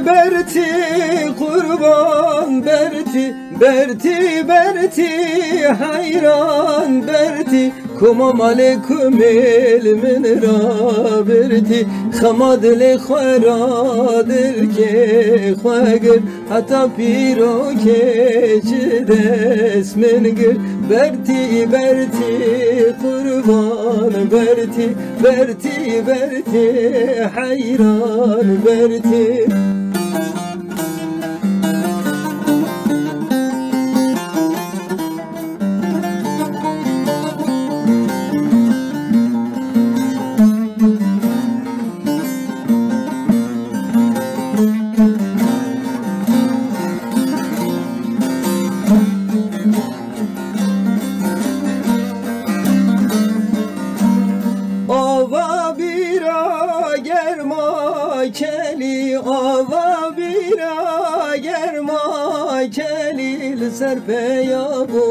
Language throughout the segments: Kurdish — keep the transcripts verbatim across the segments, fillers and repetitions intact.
Bertî qurban, Bertî, Bertî, Bertî, heyran Bertî. Koma malê kumêl min rabirtî, xema dilê xwe ra dilkê xwe gir, heta pîrokê ji dest min gir. Bertî, Bertî, qurban Bertî, Bertî, Bertî, heyran Bertî. Ava bîra germa kelî, ava bîra germa kelî, li ser peya bû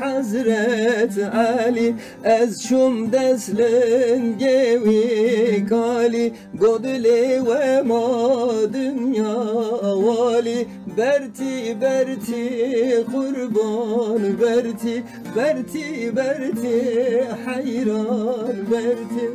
Hezret Elî. Ez çûm dest lingê wî kalî, got dilê we ma dinya walî. Bertî, Bertî, qurban Bertî, Bertî, Bertî, heyran Bertî.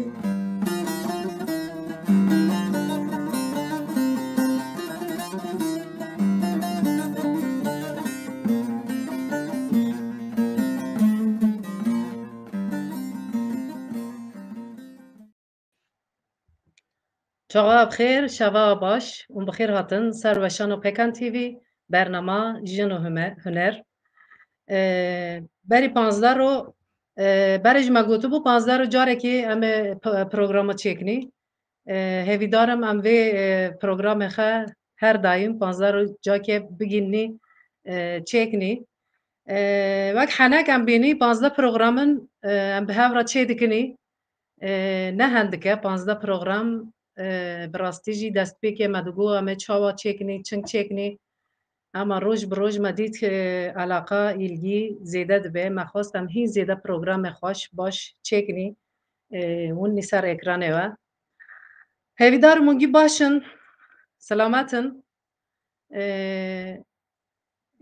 Çawa bi xêr, şeva baş û bi xêr hatin ser Weşan û Pêkan T V, bernama Jin û Hume-, Huner. Ee, berî panzdeh ro, e, berê ji me gotibû, panzdeh ro carekê em ê p-, programa çêkinî. E, hêvîdar im em vê, e, programê xwe her daîm panzdeh ro cakê bigînî, e, çêkinî. E, wek henek em bînî panzdeh program in, e, em bi hev re çê dikinî. E, ne hindik e, panzdeh program, e, bi rastî jî destpêkê me digot, em ê çawa çêkinî, çing çêkinî. Ema roj bi roj me dît, e, alaqa, îlgî zêde dibe. Me xwest em hîn zêde programê xweş, baş çêkinî, e, hûn nî ser ekranê we. Hêvîdar im hûn gî baş in, selamet in. E,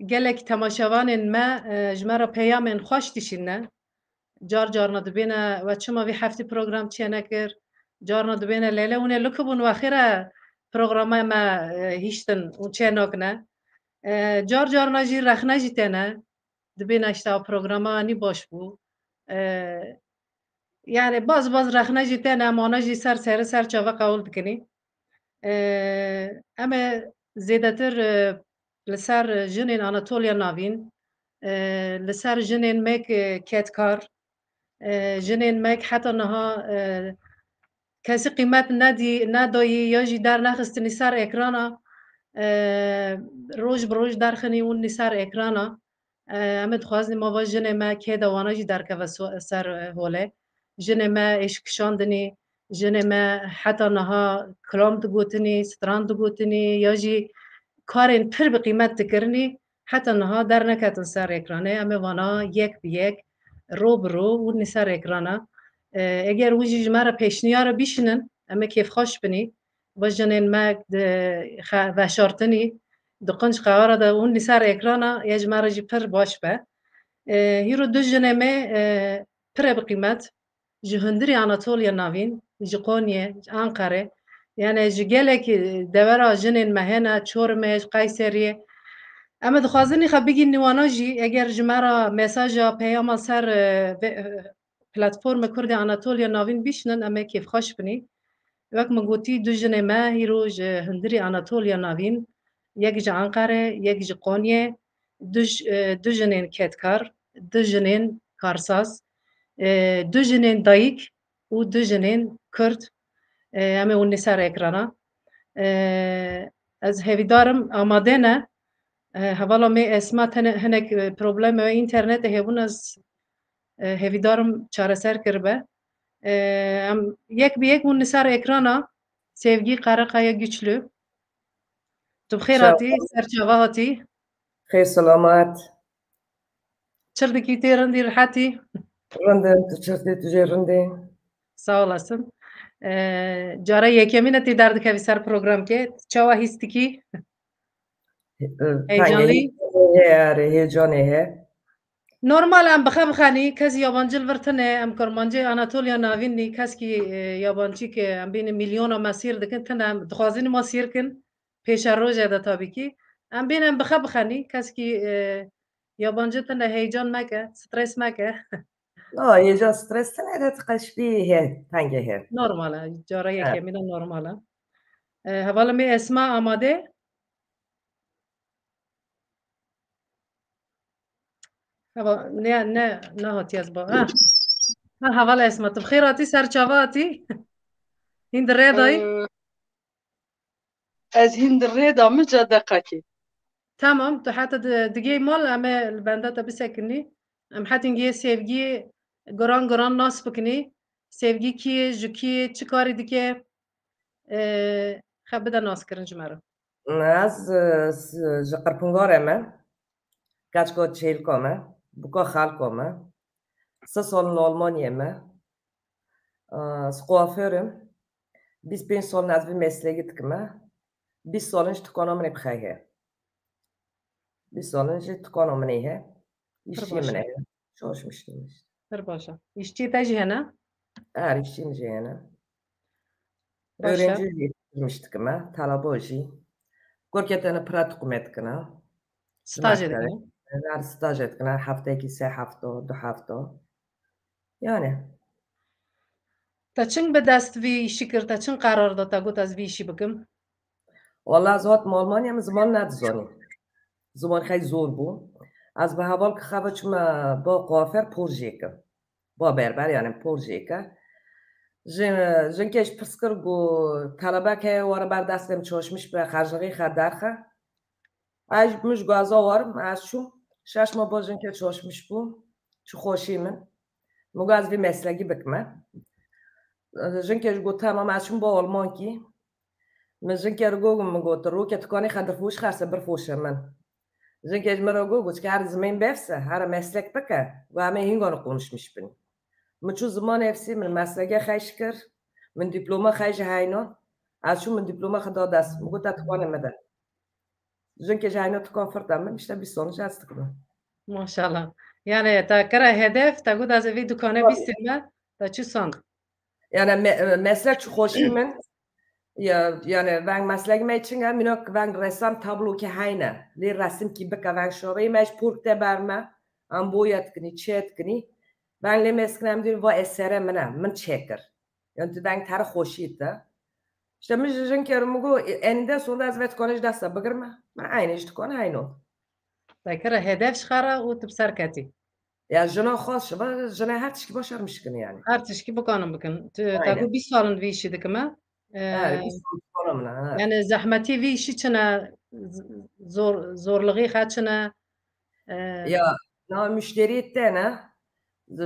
gelek temaşevanên me, e, ji me re peyamên xweş dişîne. Car carna dibêne, we çima vî heftî program çê nekir? Carna dibêne, lêlê hûn ê li ku bûn, we xêre programa me, e, hiştin û çê nakine. E, car carna jî rexne jî têne. Dibêne, işte, ew programa nî baş bû. E, Yani baz baz rexne jî têne, em wana jî ser serî ser çava qewil dikinî. E, em ê zêdetir, e, li ser jinên Anatoliya Navîn, e, li ser jinên me k-, kedkar, e, jinên me k heta niha, e, kesî qîmet nedî, nedayî ya jî dernexistinî ser ekrana, e, roj bi roj derxinî hûn nî ser ekrana. E, em ê dixwazin ma va jinê me kê de wana jî derkeve so-, ser, e, holê. Jinê me êş kişandinî, jinê me heta niha kilam digotinî, stran digotinî, ya jî karên pir bi qîmet dikirinî, heta niha derneketin ser ekranê. Em ê vana yek bi yek, ro bi ro hûn nî ser ekrana. E, eger hûn jî ji me re pêşniyar bişînin, em ê kêfxweş binî. Va jinên me di xe-, veşartinî, di qunc qewara de hûn nî ser ekrana, ya ji me re jî pir baş be. E, hîro du jinê me, e, pir e bi qîmet. Ji hundirê Anatoliya Navîn, ji Qonyê, ji Anqerê, yani ji gelek, e, devera jinên me hene, Çorumê, ji Qeyseriyê. Em ê dixwazin nîxa bigîn nîwana jî, eger ji me re mesaja, peyama ser, e, ve-, e, platformê Kurdê Anatoliya Navîn bişînin, em ê kêfxweş binî. Wek min gotî, du jinê me hîro ji hundirê Anatoliya Navîn, yek ji Anqerê, yek ji Qonyê, du j-, e, du jinên kedkar, du jinên karsaz, e, du jinên dayik û du jinên Kurd, e, em ê hûn nî ser ekrana. E, ez hêvîdar im amade ne. E, hevala me Esma tene hinek, e, probleme wê înternetê hebûn, ez, e, hêvîdar im çareser kiribe. E, em yek bi yek hûn nî ser ekrana. Sevgi Karakaya Güçlü. Tu bi xêr hatî, ser çava hatî. Xêr selamet. Çi dikî, tê rindî, rihetî? Rind im, tu çi dikî, tu jê rind î? Sağ olasın. E, cara yekemîn e tê derdikevî ser programkê. Çawa hîs dikî? Heyecanlî? Heye, erê, heyecanê heye. Normal, em bixe bixenî, kes yabancî li vir tine, em kurmancê Anatoliya Navîn nî, keskî, e, yabancî ke em bînin milyona me sîr dikin, tine em dixwazin ma sîr kin, pêşe roje de tabii ki. Em bînin em bixe bixenî, keskî, e, yabancî tine, heyecan meke, stres meke. No, heyecan stres tine de qeşbî he, tenge he. Normal e, cara yekemîn de normal e. E, hevalê me Esma amade? Heva, ne, ne, ne hatiye ez ba. Ha. Ha, heval Esma, tu bi xêr hatî, ser çava hatî? Hîn di rê dayî? Ee, ez hîn di rê da min ca deqekî. Tamam, tu heta di-, digê mal em ê li benda te bisekinî. Em hetin gê sevgiyê guran guran nas bikinî. Sevgi kî ye, ji kî ye, çi karî dike? Ee, xe bide naskirin ji me re. Ez, e, s-, ji Qirpûngarê me, keçka Çêlika me, buka xelka me, sê sal li Almanyê me, e, ez kuaför im, bîst pênc sal ez vî meslegî dikime, bîst sal in ji tikana min ê bixeyhe. Bîst sal in ji tikana min ê he, îşçiyê min ê. Çalışmıştım işte. Pir baş e. Îşçiyê te jî hene? Her îşçî min jî hene. Baş e. Öğrenci jî yetiştirmiş dikime, talaba jî. Gorkê tene pratikûmê dikine. Stajê dikine. Her stajê dikine, her heftekî sê hefta, du hefta. Yani. Te çing bi dest vî îşî kir, te çing qerar da, te got ez vî îşî bikim? Wala ez hatim Almanya, min ziman nedizanî. Ziman xey zor bû. Ez bi heval ki xeve çime ba kuafer por jêke. Ba berber, yani por jêke. Jin-, jinkê ji pirs kir, got, telebek heye, were ber destê min çalışmiş be, xerclixî xe derxe. Ez ji min ji gaza warim, ez çûm. Şeş ma ba jinkê çalışmiş bû. Çi xweşî min. Min got, ez vî meslekî bikime. Jinkê ji got, tamam, ez çûm ba Almankî. Min jinkê re got, min got, rokê tikanê xedirfoş xerse, birfoşe min. Jinkê ji min re got, got, her zimên befse, her meslek bike, got, em ê hîngan konuşmiş bin. Min çû ziman efsî, min mesleke xeş kir, min dîploma xeş ji heyna, ez çûm min dîploma xwe da dest, min got, te tikanê min de. Jinkê ji heyna tikan fir de min, işte bîst sal ji ez dikim. Maşallah. Yani te kire hedef, te got, ez ê vî dukane bîstî me, te çû sand. Yani me-, meslek çi xweşî min. Ya, yani veng meslek me çinga, mînak veng resam tablo ki heyne. Lê resim ki bike veng şoveyê me ji pork te berme. Em boya dikinî, çê dikinî. Veng lê me dikin em dîn va esere min e, min çêkir. Yani tu veng tere xweşî te. İşte min ji jinkê re min got, eninde sonunda ez vê tikanê ji dest te bigirme. Me eynî ji tikan heyno. Te kire hedef ji xwe re û tu bi ser ketî. Ya jina xweş, ba, jina her tişkî başarmiş kin yani. Her tişkî bikanin bikin. Tu, te Aynen. got bîst sal in vî işî dikime. Ee, Her bîst sal min, ha. Yani zehmetî vî işî çi ne? Z-, zor, zorluğî xe çi ne? Ee, Ya, na müşterî te ne?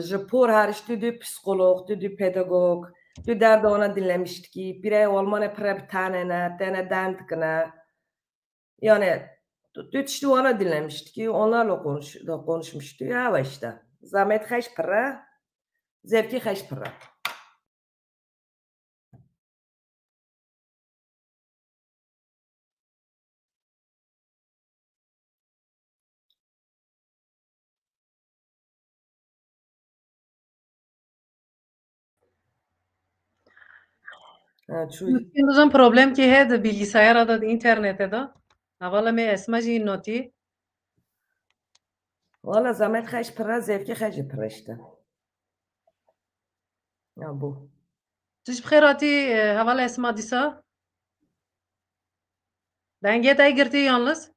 Ji por hariç tu dû psîkolog, tu dû pedagog, tu derda wana dinlemiş dikî, pîrê Almanê pire bi tane ne, tene dend dikine. Yani tu, tu tiştî wana dinlemiş dikî, onlarla konuş, da konuşmuş dikî. Ya işte. Zahmet xeş pire, zevkî xeş pire. Ha, çû. Mümkün dizan problem ki heye di bilgisayara da, di internete da. Hevala me Esma jî notî. Wala zahmet xeş pire, zevkî xeş jî pire işte. Ya bu. Tu ji bi xêr hatî, e, hevala Esma dîsa. Dengê te girtî yalnız.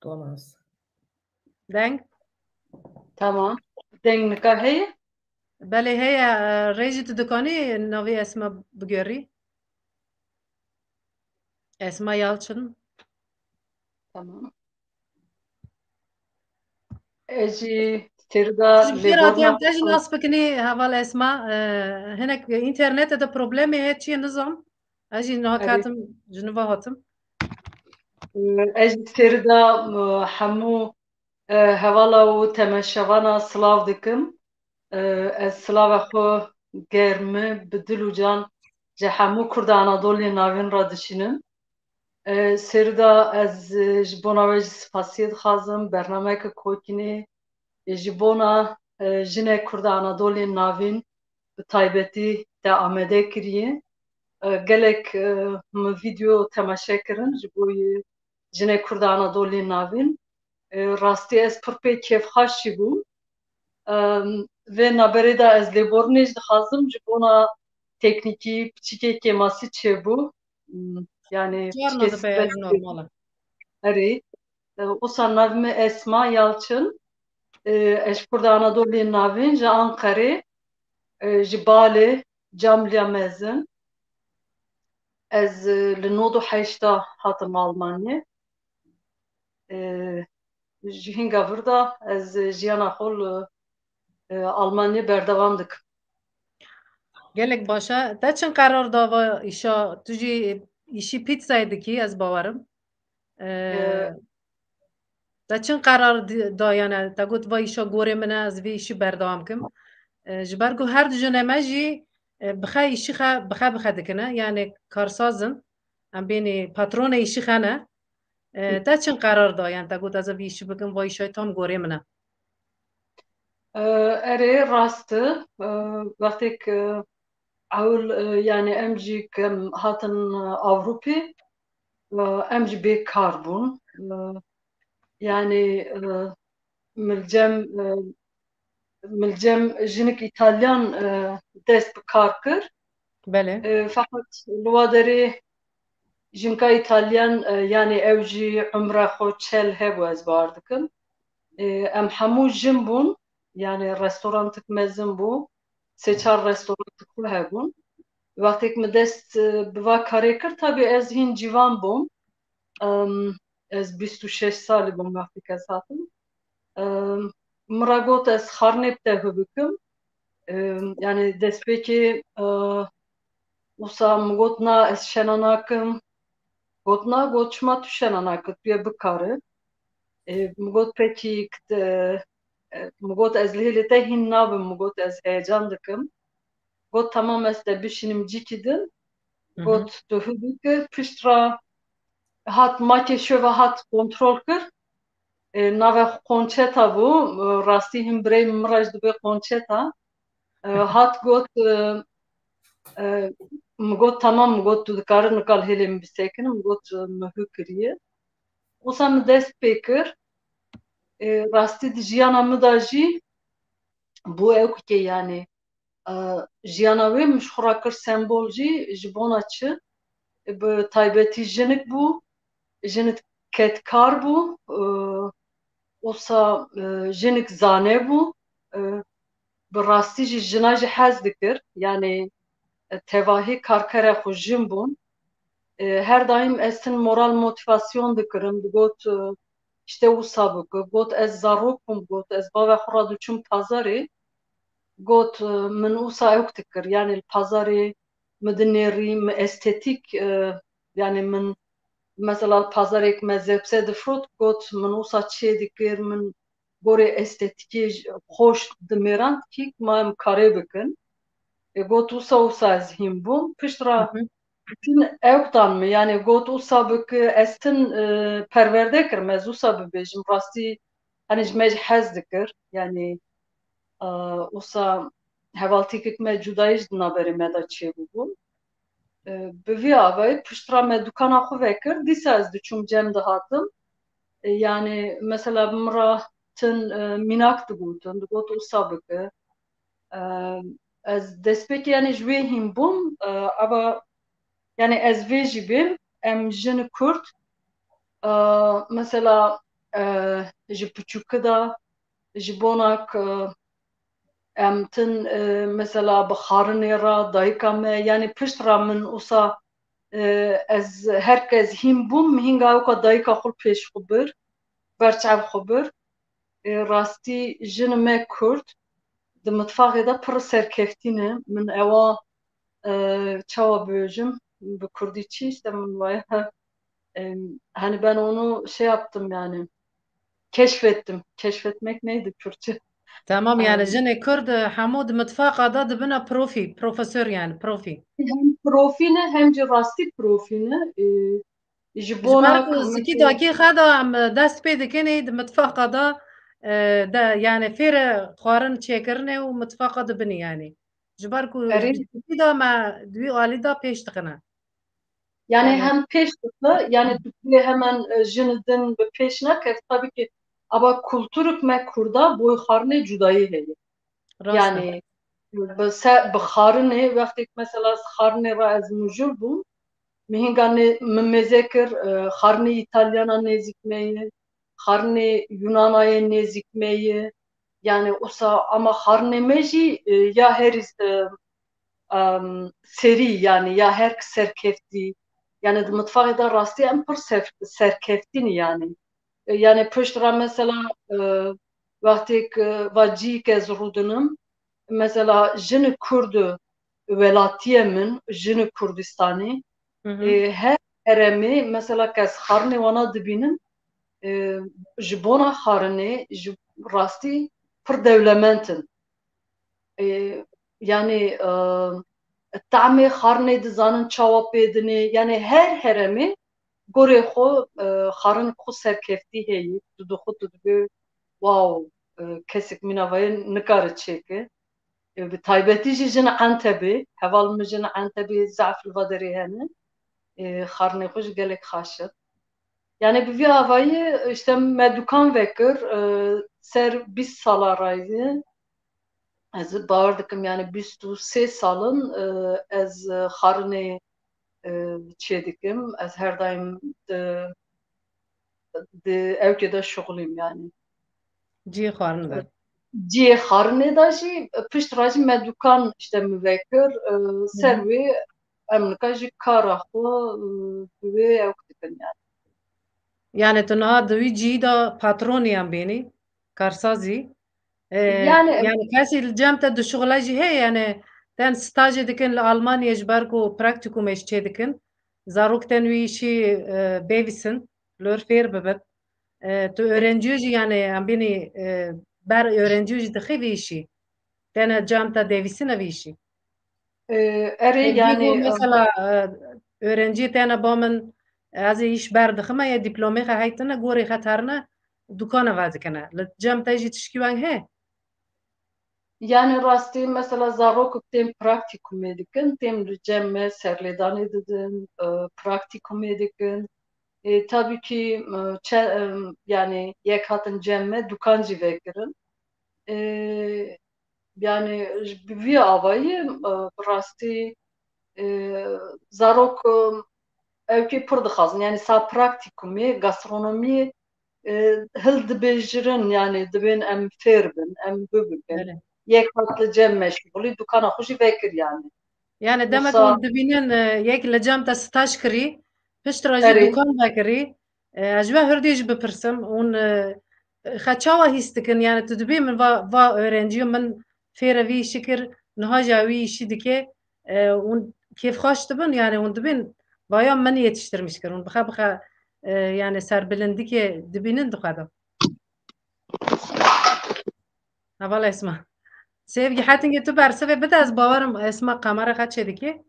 Donas. Deng. Tamam. Deng nika heye? Belê heye, e, rê jî tu dikanî navê Esma bigerî. Esma Yalçın. Tamam. Ez jî têrda Ji lêborna xêr hatiyan te jî nas bikinî heval Esma. E, hinek internetê de problemê heye çi ye nizam. Ez jî niha Erê. Hatim, ji niva hatim. Ez jî têrda, e, hemû, e, hevala û temeşevana silav dikim. E, ez silava xwe germi bi dil û can Ji hemû Kurda Anadolê Navîn re dişînim. E, Serî de ez, e, ji bona we jî spasiyê dixwazim. Bernameyeke kokînê, e, ji bona, e, jinê Kurda Anadolê Navîn bi taybetî te amade kiriye. E, gelek, e, min vîdeo temaşe kirin ji bo yê jinê Kurda Anadolê Navîn. E, rastî ez pir pê kêfxweş jî bûm. E, vê naberê de ez lêborînê jî dixwazim ji bona teknîkî piçîkê kêmasî çêbû. Hmm, yani Çarna piçîkê dibe, stres ev çêbû. Normal e. Erê. E, wisa navê min Esma Yalçın. E, ez ji Kurda Anadolê Navîn, ji Anqerê, e, ji Balê, Camliya Mezin. Ez, e, li nod û heşt de hatim Almanyê. E, ji hînga vir de ez jiyana xwe li, e, Almanyê berdewam dikim. Gelek baş e. Te çin qerar da va îşa, tu jî îşî pîtsayê dikî, ez bawerim. E, E, te çin qerar di-, da, yani te got va îşa gorê min e, ez vê îşî berdewam kim. E, ji ber ku her du jinê me jî, e, bixe îşî xe, bixe bixe dikine, yani karsaz in. Em bênî patronê îşî xe ne. E, te çin qerar da, yani te got ez ê vî îşî bikim, va îşay tam gorê min e. E, erê, rast e. E, wextêk, e, ewil, e, yani em jî kem hatin, e, Ewropê, e, em jî bê kar bûn. E, yani, e, min li cem, e, min li cem jinik Îtalyan, e, dest bi kar kir. Belê. E, feqet li wa derê jinka Îtalyan, e, yani ew jî umra xwe çel hebû, ez bawer dikim. E, em hemû jin bûn, yani restorantik mezin bû, sê çar restorantik xwe hebûn. Wextêk min dest, e, bi va karê kir, tabî ez hîn ciwan bûm. Em, ez bîst û şeş salî bûm wextêk ez hatim. Em, min re got ez xarinê bi te bikim. Em, yani destpêkê, e, wisa min got na, ez şena nakim. Got na, got çima tu şena nakî, tu yê bikare. E, min got pekî, e, e, min got ez li hêlê te hîn nabim, min got ez heyecan dikim. Got tamam, ez te bişînim cîkî din. Hı hı. Got tu hû bike, pişt re hat makê şova hat kontrol kir. E, navê xwe Qonçeta bû. E, rastî hin birey min re jî dibê Qonçeta. E, hat got, e, e, min got tamam, min got tu dikare nika li hêlê min bisekine, min got, e, min hû kiriye. Wisa min dest pê kir. E, rastî di jiyana min de jî bû ew kikê, yani, e, jiyana wê min ji xwe re kir sembol jî, ji bona çi? Bi taybetî jinik bû, jinik kedkar bû, e, wisa, e, jinik zane bû, e, bi rastî jî jina jî hez dikir, yani, e, tevahî karkera xwe jin bûn. E, her daîm ez tin moral, motivasyon dikirim, digot, e, işte wisa bike. Got ez zarok bûm, got ez bavê xwe re diçûm pazarê. Got, e, min wisa ewk dikir, yani li pazarê min dinêrî, min estetîk, e, yani min mesela li pazarêk me zepse difrot, got min wisa çê dikir, min gorê estetîkê j-, xweş dimêrand kî ma em karê bikin. E, got wisa wisa ez hîn bûm. Pişt re Hı hı. Tin ewk dan min, yani got wisa bike, ez tin, e, perwerde kirim, ez wisa bibêjim, rastî, hani ji me jî hez dikir, yani, e, wisa hevaltîkek me cudayî jî di naberê me de çêbûbû. E, bi vî avayî pişt re me dukana xwe vekir, dîsa ez diçûm cem dihatim. E, yani mesela bi min re tin, e, mînak digotin, digot wisa bike. E, ez destpêkê yani ji wê hîn bûm. E, eva yani ez vê jî bêm, em jin Kurd, e, mesela, e, ji piçûkî de, ji bona ku em tin, e, mesela bi xarinê re dayika me, yani pişt re min wisa, e, ez her kes hîn bûm, hînga ewka dayika xwe pêş xwe bir, berçav xwe bir. E, rastî jin me Kurd di mitfaxê de pir serkeftî ne. Min ewa, e, çawa bibêjim, bi kurdî çi, işte min waya, e, hani ben onu şey yaptım yani, keşfettim. Keşfetmek neydi Kürtçe? Tamam, yani jinê Kurd, e, hemû di mitfaqa de dibine profî, profesor yani, profî. Hem profî ne, hem jî rastî profî ne. E, ji Ji bona ber ku zikî dakê xwe de em dest pê dikin ê di mitfaqa de, e, de, yani fêre xwarin çêkirinê û mitfaqa dibinî yani. Ji ber ku Erê. Di zikî de me di wî alî de pêş dixine. Yani Yani hem pêş dixe, yani tu bê hemen, e, jin din bi pêş neke. Tabii ki, aba kulturuk me Kurda boy xarnê cudayî heye. Rast e. Yani bi se, bi xarinê, wextêk mesela xarinê re ez mujur bûm, mihinga ne, min mêze kir, e, xarinê Îtalyana nêzik me ye, xarinê Yunanayê nêzik me ye. Yani usa ama xarinê me jî, e, ya herî, e, em, serî, yani ya her serkeftî. Yani di mitfaxê de rastî em pir ser, serkeftî ne yani. E, yani pişt re mesela, e, wextêk, e, va cîyîk ez rûdinim, mesela jin Kurd welatiyê min, jin Kurdistanê, Hı hı. e, her heremê mesela kes xarinê wana dibînin, e, ji bona xarinê ji rastî pir dewlemend in. E, yani, e, tamê xarinê dizanin çawa pê dinê. Yani her heremê gorê xwe, e, xarin xwe serkeftî heyî. Tu dixwe tu dibê, wow, e, kesek mîna vayê nikare çêke. E, bi taybetî jî jin Entebê, heval min jin Entebê zaf li va derê hene. E, xarinê xwe jî gelek xaş e. Yani bi vî avayî işte me dukan vekir, e, ser bîst sala rayî. Ez bawer dikim yani bîst û sê salin, e, ez, e, xarinê, e, çê dikim. Ez her daim di, di ewkê de şixulîm yani. Cihê xwarin de. Cihê xarinê de jî, e, pişt re jî me dukan işte min vekir, e, ser wê em nika jî kara xwe, e, bi wê ewk dikin yani. Yani tu niha di wî cihî de patronî em bênî, karsazî. E, Yani yani kesî li cem te dişuxile jî heye, yani ten stajê dikin li Almanyê ji ber ku praktikumê ji çê dikin. Zarok ten wî îşî, e, bêvîsin, lor fêr bibin. E, tu öğrenciyo jî yani em bênî, e, ber öğrenciyo jî dixî vî îşî. Tene cem te devîsine vî îşî. E, erê Peki yani, bu e, mesela, e, öğrenci tene ba min, ez ê îş berdixime ya diplomê xe heytine, gorê xe terine, dukana ve dikine. Li cem te jî tişkî weng he? Yani rastî mesela zarok tên praktikumê dikin, tên li cem me serlêdanê didin, e, praktikumê dikin. E, tabii ki, e, çe, e, yani yek hatin cem me dukan jî vekirin. E, yani ji bi vî avayî, e, bi rastî, e, zarok, e, ewkê pir dixwazin. Yani sa praktikumê, gastronomiyê, e, hildibêjirin, yani dibên em fêr bin, em bibikin. Belê. Yek hat li cem me şixulî, dukana xwe jî vekir yani. Yani demek hûn dibînin, e, yek li cem te staj kirî, pişt re jî dukan vekirî. E, ez ji we hirdê jî bipirsim, hûn, e, xe çawa hîs dikin? Yani tu dibê min va, va öğrenciyo min fêre vî îşî kir, niha jî wî îşî dike, e, hûn kêfxweş dibin, yani hûn dibên vaya min yetiştirmiş kir, hûn bixe bixe, e, yani serbilindikê dibînin di xwe de. Heval Esma. Sevgi, hetingê tu bersivê bide, ez bawerim Esma kamera xwe çêdike.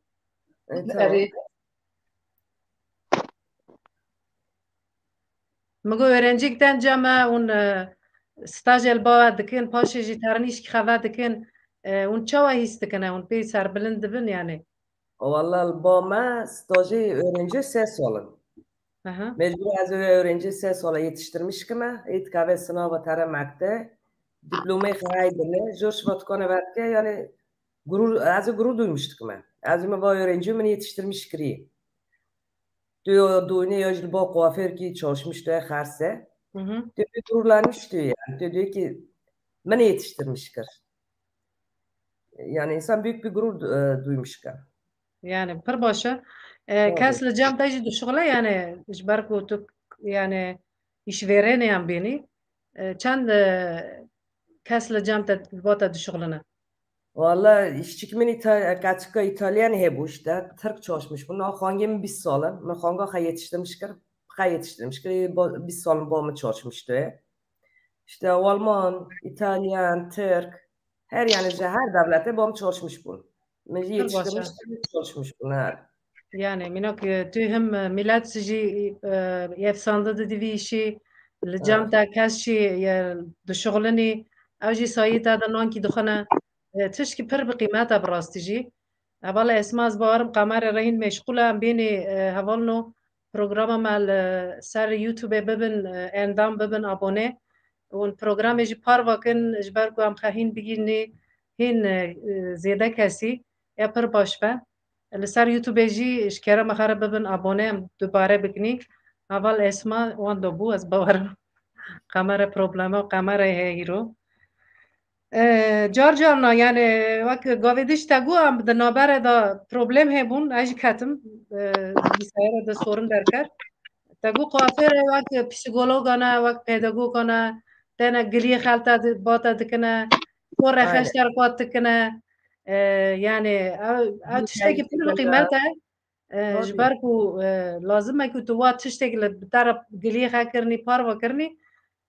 E, tamam. Erê. Min got, öğrencik ten cem e, hûn, e, stajê li ba dikin, paşê jî terin îşkî xeve dikin, e, hûn çawa hîs dikin, e, hûn pê serbilind dibin yani? Walla li ba me stajê öğrenci sê sal in. Aha. Mecbur ez ê öğrenci sê sala yetiştirmiş kime, ê dikeve sınava tere mekte, diplomê xeyay dine, jor şiva dikane vedike, yani gurur, ez ê gurur duymuş dikime. Ez ê min va öğrenci min yetiştirmiş kiriye. Tu ya doyne ya ji li ba kuafêrkî çalışmiş tu ya xerse. Hı hı. Tu bir gururlanmış tu yani. Tu diyor ki min yetiştirmiş kir. Yani insan büyük bir gurur, e, duymuş kir. Yani pir baş e. E, kes li cem te jî dişuxile yani ji ber ku tu yani îşverênê yan bênî. E, çend, e, kes li cem te, li ba te dişuxuline? Walla îşçik min Îta-, keçika Îtalyan hebû işte. Tirk çalışmış bû. Niha xangê min bîst sal in. Min xanga xwe yetiştirmiş kir. Xwe yetiştirmiş kir. Ê ba-, bîst sal in ba min çalışmış tu. işte Alman, İtalyan, Türk, her yani ji her devlete bom çalışmış bun. Min jî Pir baş e. yetiştirmiş, çalışmış bun her. Yani mînak, e, tu him, e, milet jî, e, yefsande didî vî îşî, li cem Evet. te kes jî, e, dişuxulinî, ew jî sayî te de nankî dixwine. E, tişkî pir bi qîmet e bi rastî jî. Heval Esma, ez bawerim qamere re hîn meşxûl e, em bênê, e, hevalno programa me li ser YouTube bibin, e, endam bibin, abone. Hûn programê jî parve kin, ji ber ku em xwe hîn bigihînê hîn, e, zêde kesî, ya pir baş be. Li ser YouTube jî ji kerema xwe re bibin abone, em dubare bikinî. Heval Esma wan de bû, ez bawerim. Kamera problema, kamera heye îro. E, car carna, yani, wek gavê dî ji te got, em di nabere de problem hebûn, ez jî ketim, e, bilgisayara de sorun derket. Te got kuafêr e, wek psîkologana, wek pedagogana, tene giliyê xelta di-, bata dikine, kor re Aynen. xeşter pat dikine. E, yani, ew, ew Bilgisayar tiştekî pir bi dikine. qîmet e. E, ji Tabii. ber ku, e, lazim e ku tu wa tiştek li bi te re giliyê xwe kirinî, parve kirinî,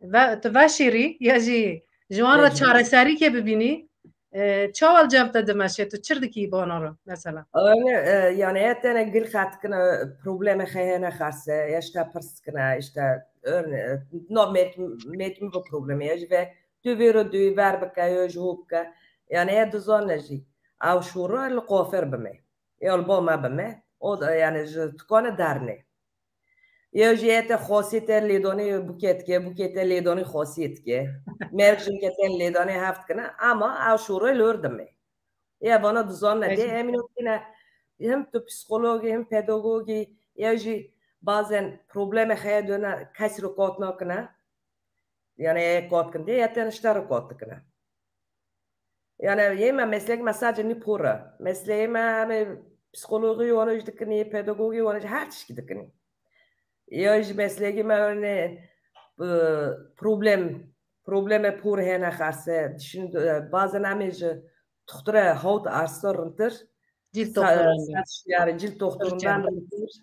ve, tu veşêrî, ya jî ji wan re Mecbûr. çareserîkê bibînî. E, çawa li cem te dimeşe, tu çi dikî bana re, mesela? Öyle, e, yani, ya tene gil xwe dikine, problemê xwe hene xerse, ya işte pirs dikine, işte, örne, no, met, met mi bu problemi, ya jî ve tu vêro duy ver bike, ya jî hû bike. Yani, ya dizane jî, ew şûra li kuafêr bime. Ya li ba me bime. O da, yani, ji dikane dernê. Ya jî ete xasiyê te lêdanê bûkê dike, bûkê te lêdanê xasiyê dike. Merg jin ke tên lêdanê heft dikine, ama ew şûrê li wir dime. Ya vana dizanine dê, Peki. Em îno dikine, hem tu psîkologî, hem pedagogî, ya jî bazen problemê xeye döne, kesî ro kot nakine. Yani, ya kot kin dê, ya ten işte ro kot dikine. Yani, yê me meslek me sadece nî por e. Mesleyê me em ê psîkologî wan jî dikinî, pedagogî wan jî her tişkî dikinî. Ya jî meslekê me örneğin, e, problem, probleme por hene xerse. Düşün, e, bazen em ê ji tuxtire hawt arsa rintir. Cilt Sa-, doktorundan. Saç, yani cilt doktorundan Pırçem. rintir.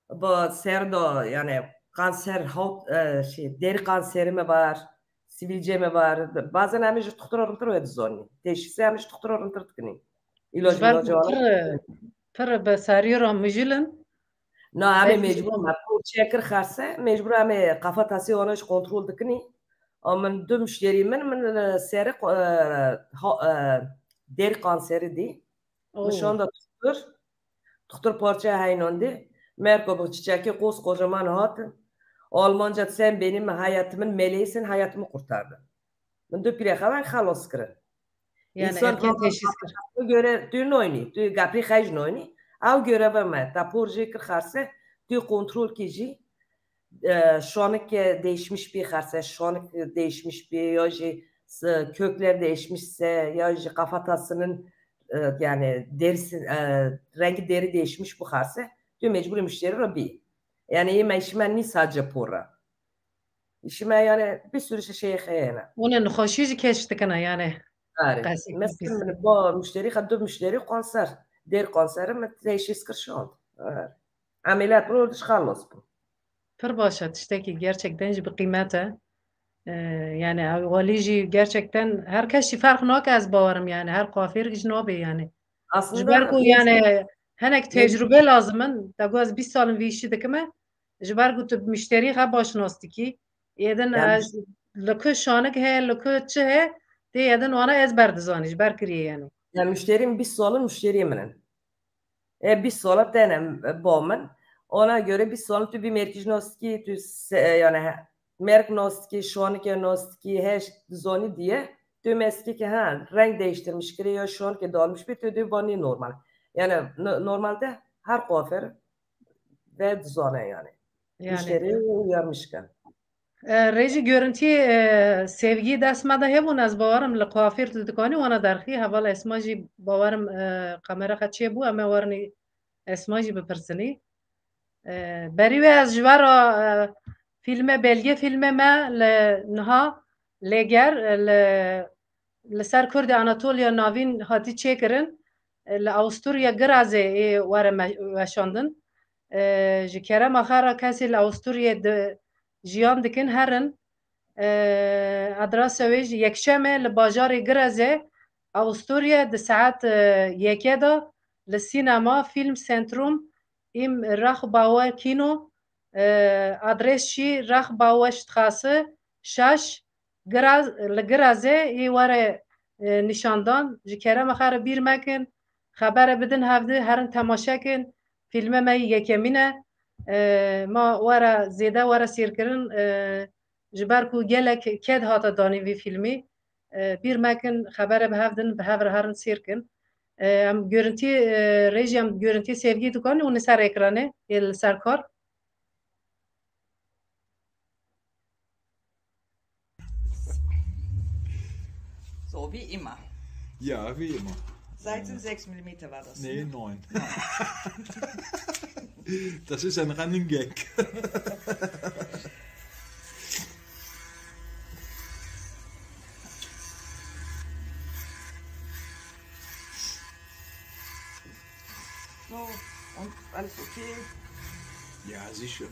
Bu ser de yani kanser hawt, e, şey, deri kanseri mi var? Sivilce mi var? Bazen em ji tuxtira rintir ve dizanî. Teşhisi em ji tuxtira rintir dikinî. İlaç Ji ber milacı ku var. pir, pir bi serî re mijil in. Na, em ê Belkî mecbur em pûr çekir xerse, mecbur em ê kafa tasî wana ji kontrol dikinî. Ama min du müşterî min, min, e, seri, e, ha, e, deri kanseri dî. Oo. Min şanda tuxtur. Tuxtur parça heynandî. Merko bu çiçekî qos kocaman hatin. Almanca sen benim hayatımın meleğisin, hayatımı kurtardın. Min du pîrê xewan xelas kirin. Yani, İnsan erken teşhis kir. Göre tu noynî, tu gapî xej noynî. Ew göreve me, ta por jê kir xerse, tu kontrol kî jî, e, şanik değişmiş bir xerse, şanik değişmiş bir, ya jî s-, kökler değişmişse, ya jî kafatasının, e, yani derisi, e, rengi deri değişmiş bu xerse, tu mecbur müşteri re bî. Yani yê me işime nî sadece por e. Îşî me yani bir sürü şey heye ne. Hûn ê nexweşî jî keşf dikine yani. Arê. Qasî Mesela kurdî. min ba müşterî, xwe du müşterî kanser. Dêr kanseri min teşhîs kir şand. Arê. Ameliyat bû, diş xelas bû. Pir baş e, tiştekî gerçekten jî bi qîmet e. Ee, yani ew walî jî gerçekten her kes jî ferq nake, ez bawerim yani. Her kuafêr jî nabe yani. Ji Aslında ber ku yani hinek tecrube lazim in. Te got ez bîst sal in vî işî dikime. Ji ber ku tu müşterî xwe baş nas dikî. Êdin Yani ez li ku şanik heye, li ku çi heye, tê êdin wana ez ber dizanî, ji ber kiriyê yani. Ya müşterî min bîst sal in müşterî min in. E, bîst sala tene ba min. Ona göre bîst sal tu bir merkez nas dikî, tu se-, yani he, merk nas dikî, şanik nas dikî, her dizanî diye. Tu mes dikî ki ha, renk değiştirmiş kire ya şanik dalmış bir tu diyor, bu ne normal. Yani no-, normalde her kuaför ve dizane yani. Yani. Müşteriyi uyarmış ki. E, Rêjî, görüntiyê, e, Sevgî dest me de hebûn, ez bawerim li kuafîr tu dikanî wana derxî, heval Esma jî bawerim, e, kamera xwe çêbû, em ê warinî Esma jî bipirsinî. E, berî wê ez ji we re, e, fîlme, belge fîlme me li niha Lêger, e, li, li ser Kurdê Anatoliya Navîn hatî çêkirin, e, li Awusturya Girazê ê were me-, weşandin. E, ji kerema xwe re kesê li Awusturyê di, jiyan dikin herin. E, Adresa wê jî yekşem e li bajarê Girezê, Avusturya, di saet, e, yekê de li sînema Film Centrum im Rachbauer Kino, e, adres jî Rachbauer Straße şeş, Giraz, li Girazê yê were, e, nîşandan. Ji kerema xwe re bîr mekin, xebere bidin hevdi, herin temaşe kin. Fîlme me yî yekemîn e. E, ma were zêde were sêrkirin, e, ji ber ku gelek ked hate danî vî fîlmî. E, bîr mekin, xebere bi hev din, bi hev re herin sêr kin. E, em görüntü, e, rejî em görüntü sevgi dikan û li ser ekranê, yê li ser kar. So, wie immer. Ja, wie immer. Sechs und sechs Millimeter war das, nee, ne? Neun. Das ist ein Running Gag. So, und alles okay? Ja, sicher.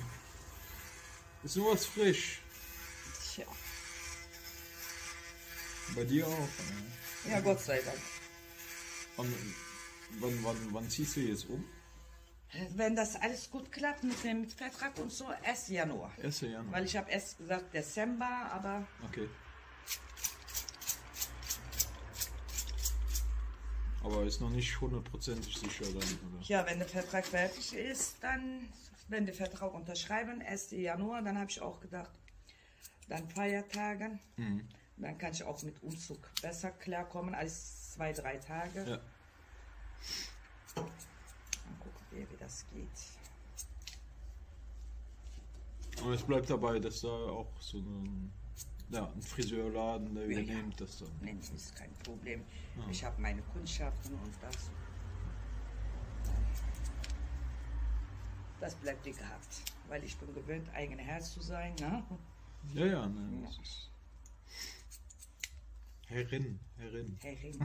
Ist sowas frisch. Tja. Bei dir auch, ja. Ja, Gott sei Dank. Und wann, wann, wann ziehst du jetzt um? Wenn das alles gut klappt mit dem Vertrag und so, erst Januar. Erster Januar. Weil ich habe erst gesagt Dezember, aber Okay. Aber ist noch nicht hundertprozentig sicher dann, oder? Ja, wenn der Vertrag fertig ist, dann, wenn der Vertrag unterschreiben, erster Januar, dann habe ich auch gedacht, dann Feiertagen, Mhm. dann kann ich auch mit Umzug besser klarkommen als zwei, drei Tage. Ja. Mal gucken, wie, wie das geht. Und es bleibt dabei, dass da auch so ein, ja, ein Friseurladen, der Ja, ja. übernimmt das dann. Nein, das ist kein Problem. Ja. Ich habe meine Kundschaften und das. Das bleibt wie gehabt, weil ich bin gewöhnt, eigene Herr zu sein, ne? Ja, ja, nein, Ja. das ist Herrin, Herrin. Herrin.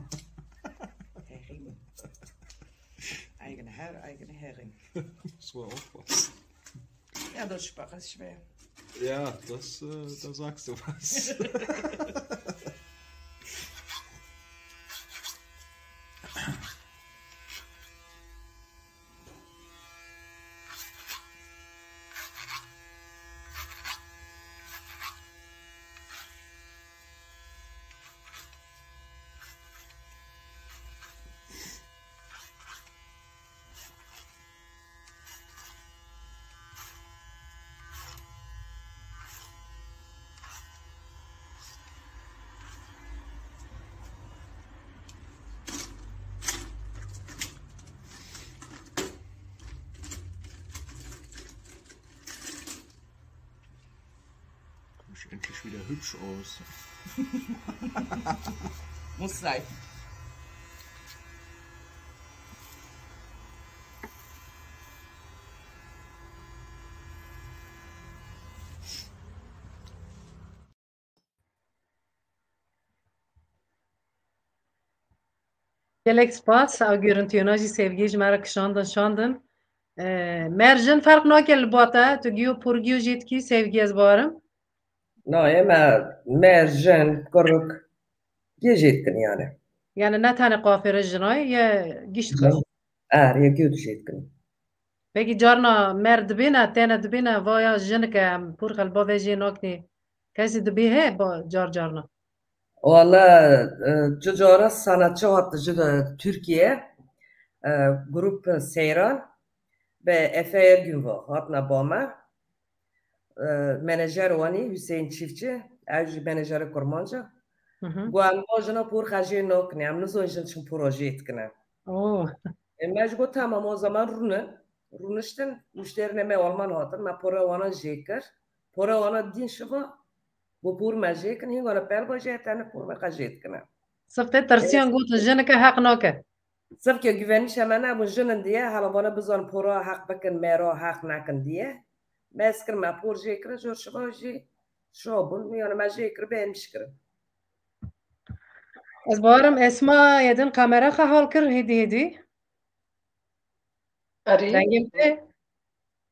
Herrin. Eigene Herr, eigene Herrin. Das war auch was. Ja, das Sprache ist schwer. Ja, das, äh, da sagst du was. Kommst endlich wieder hübsch aus. Muss sein. Gelek spas, ew görüntüyana jî Sevgiyê ji me re kişandin, şandin. Ee, mer jin ferq nake li ba te, tu giyo, pûr giyo jê dikî, Sevgî, ez barim. Na, ê me mer jin, kurik, yê jê dikin yani. Yani ne tenê qafêre jinayê, ye gişt xwe. Er, ye giyo jê dikin. Peki carna mer dibêne, têne dibêne, vaya jinik e, em pûr xwe li ba vê jê nakinê. Kesî dibê heye ba car carna? Wala, e, tu cara sanatçı hattı ji de Türkiye, e, grup Seyran ve Efe Ergün var, hatna ba me. E, menajer wanî Hüseyin Çiftçi, ew jî menajerê Kurmanca. Hı hı. Got, em ba jina pûr xwe jê nakinê, em nizon jin çin pûra jê dikine. Oo. E, me ji got, tamam, o zaman rûnin. Rûniştin, muşterînê me Alman hatin, me pûra wana jê kir. Pûra wana dîn şiva, got, pûr me jê kin, hîngana pelba jê tene pûr me xwe jê dikine. Siftê tirsiyan gotin, jinike heq nake. Sifkê güvenîşa me nebûn, jinin diye, hela vana bizan pora heq bikin, mera heq nekin diye. Me ez kir, me por jê kir, jor şiva jî şo bûn, yani me jê kir, beğenmiş kirin. Ez barim Esma yedin kamera xwe hal kir, hêdî hêdî. Erê. Dengê min tê?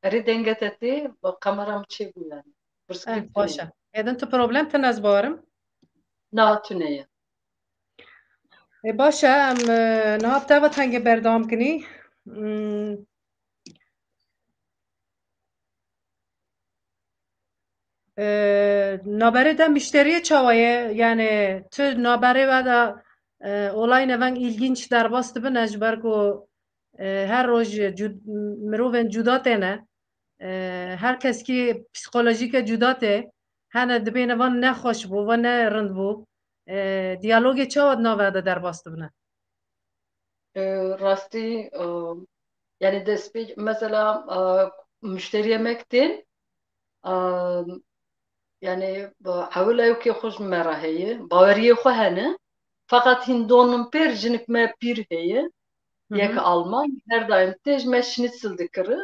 Erê, dengê te tê, ba kamera min çêbû yani. Eh, baş e. Êdin tu problem tune ez bawerim. Na, tune ye. Ê, baş e, em, e, niha bi te ve tengê berdewam kinî. Hmm. E, naberê de müşteriyê çawa ye? Yani tu naberê ve de, e, olayine veng ilginç derbas dibin, e, ji ber ku, e, her roj cud-, mirovên cuda têne. E, her keskî psikolojîke cuda tê. Hene dibêne van nexweş bû, van ne rind bû. E, diyalogê çawa di nava de derbas dibine? E, rastî, e, yani destpêk, mesela, e, müşteriye me tên, e, yani, e, ewil ewkê xwe ji me re heye, baweriyê xwe hene, feqet hîn don min pêr jinik me pîr heye, Hı hı. yek Alman, her daim tê ji me şnitzel dikiri.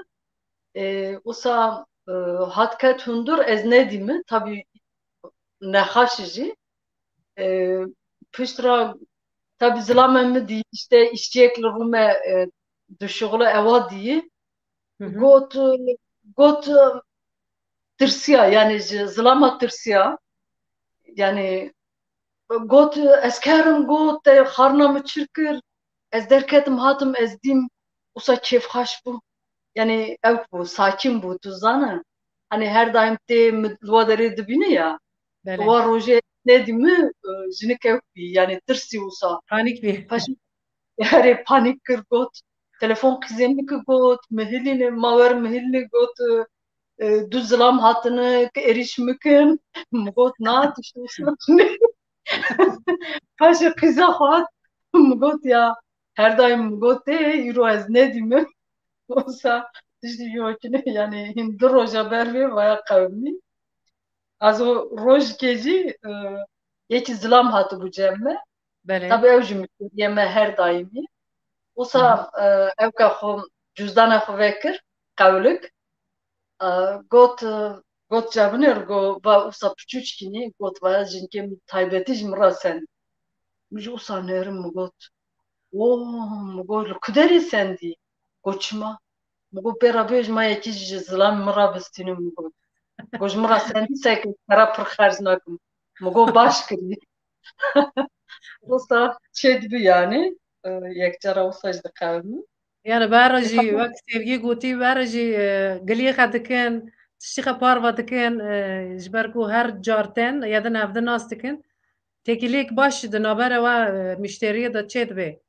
E, wisa, e, hat ket hundir, ez nedîme, tabî nexaş jî. E, pişt re, tabî zilame min dî, işte, îşçiyek li rû me, e, dişuxule ewa dî. Hı hı. Got, got, tirsiya, yani ji zilama tirsiya. Yani got, ez kerim, got, te xarina min çir kir. Ez derketim, hatim, ez dîm, wisa kêfxweş bû. Yani ew bû, sakin bû, tu zane. Hani her daim tê mi-, li wa derê dibîne ya. Belê. Wa rojê nedî min, e, jinik ew bî, yani tirsî wisa. Panik bî. Paş-, Herê panik kir, got, telefon qîzê min kir, got, mihilîne, ma wer mihilîne, got, e, du zilam hatine, ki êrîş mikin. Min got, na, tişt wisa tune. Paşê qîza xwe hat, min got, ya, her daim min got, tê, îro ez nedîme. Wisa tiştî wekî ne, yani hîn du roja ber vê vaya qewimî. Ez o rojikê jî, e, yekî zilam hatibû cem me. Belê. Tabi ew jî müşteriyê me her daimî. Wisa, Hı hı. e, ewka xwe, cûzdana xwe vekir, qewlik. E, got, e, got, cevnêr, go, va, wisa piçûçkînî, got, va, jinkê min taybetî ji min re sendî. Min jî wisa nerin, min got, o, min got, li ku derê sendî? Got, çima? Min got, pê re bêj, ma yekî ji zilamê min re bistînim, min got. Got, ji min re sendî, seke kera pir xerc nakim. Min got, baş kirî. Wisa çêdibi yani, e, yekcara wisa jî diqewimî. Yani bera E, jî tabii. wek Sevgî gotî, bera jî, e, giliyê xwe dikin, tiştî xwe parve dikin, e, ji ber ku her car tên, ya din ev din nas dikin. Têkiliyek baş di navbera we, e, müşteriyê de çêdibe.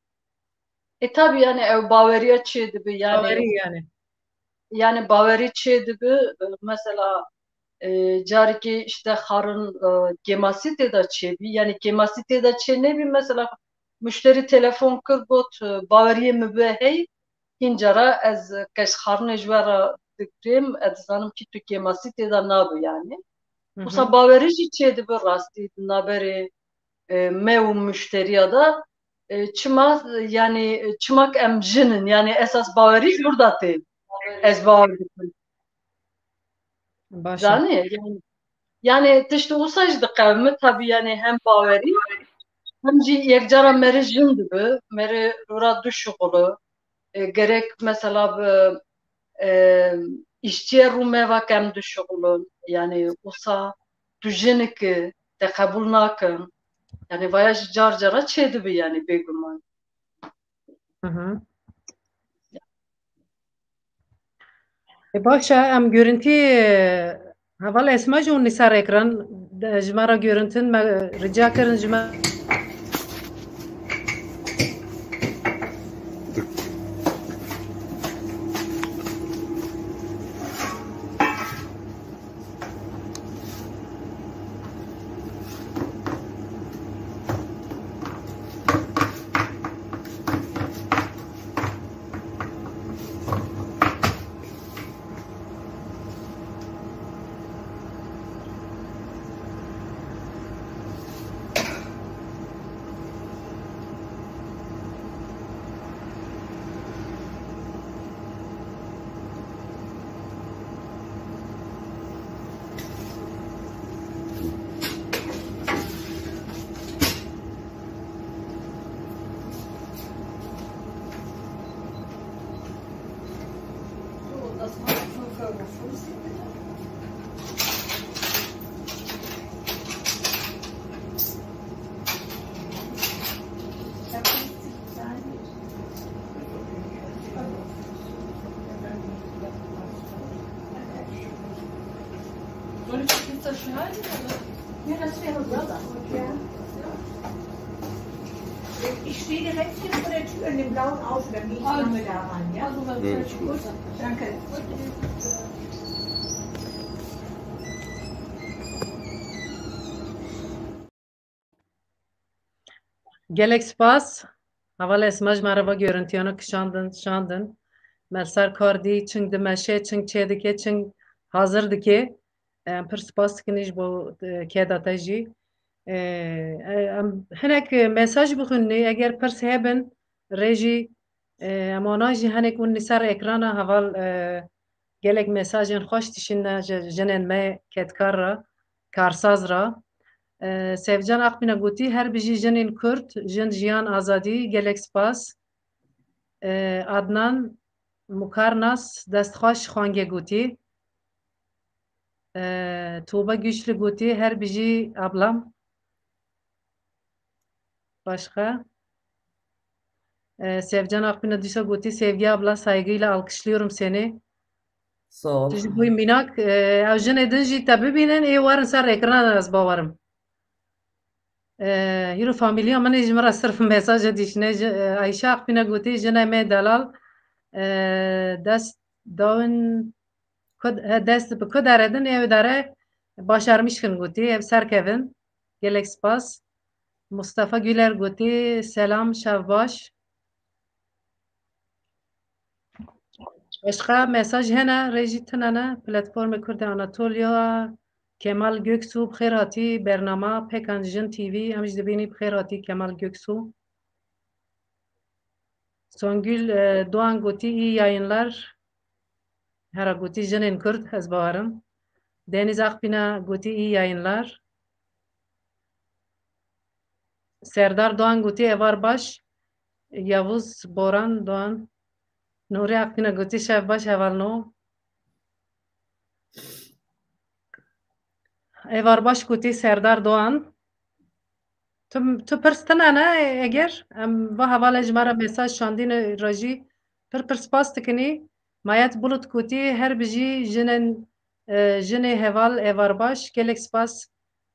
E, tabii yani ew baweriya çêdibe yani. Bawerî yani. Yani bawerî çêdibe, e, mesela, e, carikê işte xarin, e, kêmasî tê de çêbî. Yani kêmasî tê de çê nebî, mesela müşterî telefon kir, got, e, baweriyê min bi hey, hîn cara ez keşxarnê ji we re digirim, ez dizanim kî tu kêmasî tê de nabe yani. Hı hı. Wisa bawerî jî çêdibe rastî di navberê, e, me û muşteriya de, e, çima, yani, e, çimak em jin in, yani esas bawerî ji wir de tê. Ez bawer dikim. Baş e. Zanî, yani, yani tişt wisa jî diqewime, tabii yani hem bawerî, hem jî yekcara merê jin dibe, merê rûra du şixulu, e, gerek mesela bi, e, îşçiyê rû me va kem dişixulin. Yani wisa tu jinik î, te qebûl nakin. Yani vaya jî car cara çêdibe yani bêguman. Hı hı. E, baş e, em görüntî, e, heval Esma jî hûn li ser ekran, de, ji me re görüntîn, me rica kirin ji me. Willst du das schneiden, oder? Ja, das wäre super. Ja. Ich stehe direkt hier vor der Tür in dem blauen Auto, da gehe ich dann mit da rein, ja? Also, das ist gut. Danke. Gelek spas. Hevalê Esma ji me re va görüntiyana kişandin, şandin. Me li ser kar dî, çing dimeşe, çing çêdike, çing hazir dike. Em pir spas dikin ji bo, e, keda te jî. E, e, em hinek mesaj bixwînî, eger pirs hebin, rê jî, e, em ana jî hinek hûn li ser ekrana heval, e, gelek mesajên xweş dişîne ji jinên me kedkar re, karsaz re. E, Sevcan Akbîna gotî, her bijî jinên Kurd, jin, jiyan, azadî, gelek spas. E, Adnan Mukarnas, dest xweş, xwengê gotî. E, Tuğba Güçlü gotî, her bijî ablam. Başka? E, Sevcan Akbîna dîsa gotî, Sevgi abla, saygıyla alkışlıyorum seni. Sağ ol. Tu ji bo mînak, e, ew jinê din jî te bibînin, ê werin ser ekran, ez bawerim. E, hîro familiya min ê ji min re sirf mesaje dişîne. Ji, e, Ayşe Akbîna gotî, jinê me delal, e, dest dawin, ku, he, dest bi ku dere din, ê dere başarmîşkin gotî, ev serkevin. Gelek spas. Mustafa Güler gotî, selam, şev baş. Başka mesaj hene, rê jî tune ne. Platformê Kurdê Anatoliya, Kemal Göksu, bi xêr hatî bernama Pekan Jin T V, em jî dibînî, bi xêr hatî Kemal Göksu. Songül, e, Doğan gotî, iyi yayınlar. Hera gotî, jinên Kurd, ez bawerim. Deniz Akbîna gotî, iyi yayınlar. Serdar Doğan gotî, evar baş. Yavuz Boran Doğan. Nuri Akbîna gotî, şev baş, hevalno. Evar baş gotî, Serdar Doğan. Tu, tu pirs tune ne, eger em va hevalê ji me re mesaj şandîne re jî pir pir spas dikinî. Mayet Bulut gotî, her bijî jinên, e, jinê heval evar baş. Gelek spas.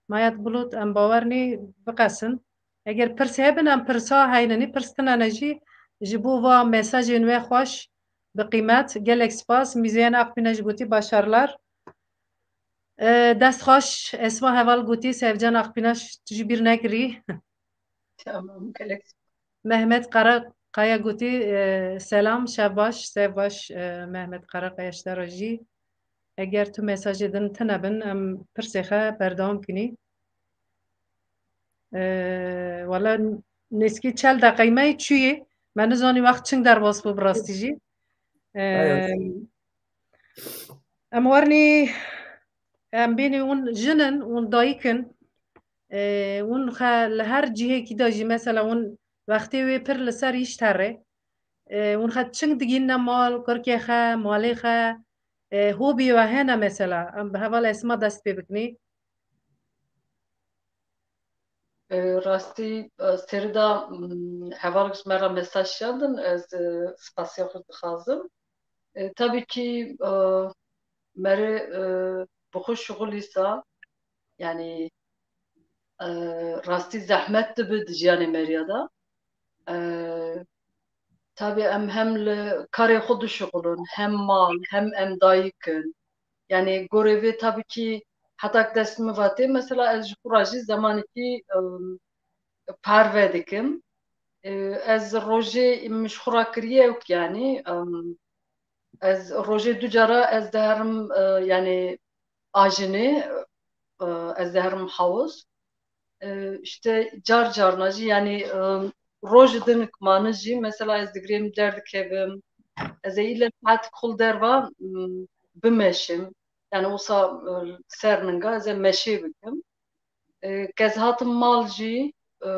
Mayet Bulut, em bawer nî biqesin. Eger pirs hebin, em pirsa heyninî, pirs tune ne jî, ji bo va mesajên we xweş, bi qîmet. Gelek spas. Mîzeyen Akbîna jî gotî, başarlar. E, dest xweş, Esma heval gotî, Sevcan Akbîna, tu jî bîr nekirî. Tamam, gelek. Mehmet Karakaya gotî, e, selam, şev baş, sev baş, e, Mehmet Karakaya ji te re jî. Eger tu mesajê din tune bin, em pirsê xwe berdewam kinî. E, wala nêzkî çel deqeyî me çûyê. Me nizanî wext çing derbas bû bi rastî jî. E, Evet. Em wernî, em bînî hûn jin in, hûn dayik in. E, hûn xe li her cihekî de jî, mesela hûn wextê wê pir li ser îş here. E, hûn xe çing digînine mal, kurkê xe, malê xe, e, hobiyê we hene mesela. Em bi heval Esma dest pê bikinî. E, rastî, e, serî de, mm, hevalek ji me re mesaj şandin, ez, e, spasiya xwe dixwazim. E, tabii ki, e, merê, e, bi xwe şixulîsa, yani, e, rastî zehmet dibe di jiyanê meriya de. E, tabii em hem li karê xwe dişixulin, hem mal, hem em dayik in. Yani gorê vê tabii ki hetak dest min ve tê, mesela ez ji xwe re jî zemanekî, em, parve dikim. E, ez rojê min ji xwe re kiriye ew ki, yani, em, ez rojê du cara ez diherim, e, yani ajinê, e, ez diherim hewz. E, işte car carna jî, yani, e, roj dinik mani jî, mesela ez digirêm derdikevim, ez ê île saet xul derva, m, bimeşim. Yani wisa, e, ser ninga ez ê meşê bikim. E, ke ez hatim mal jî, e,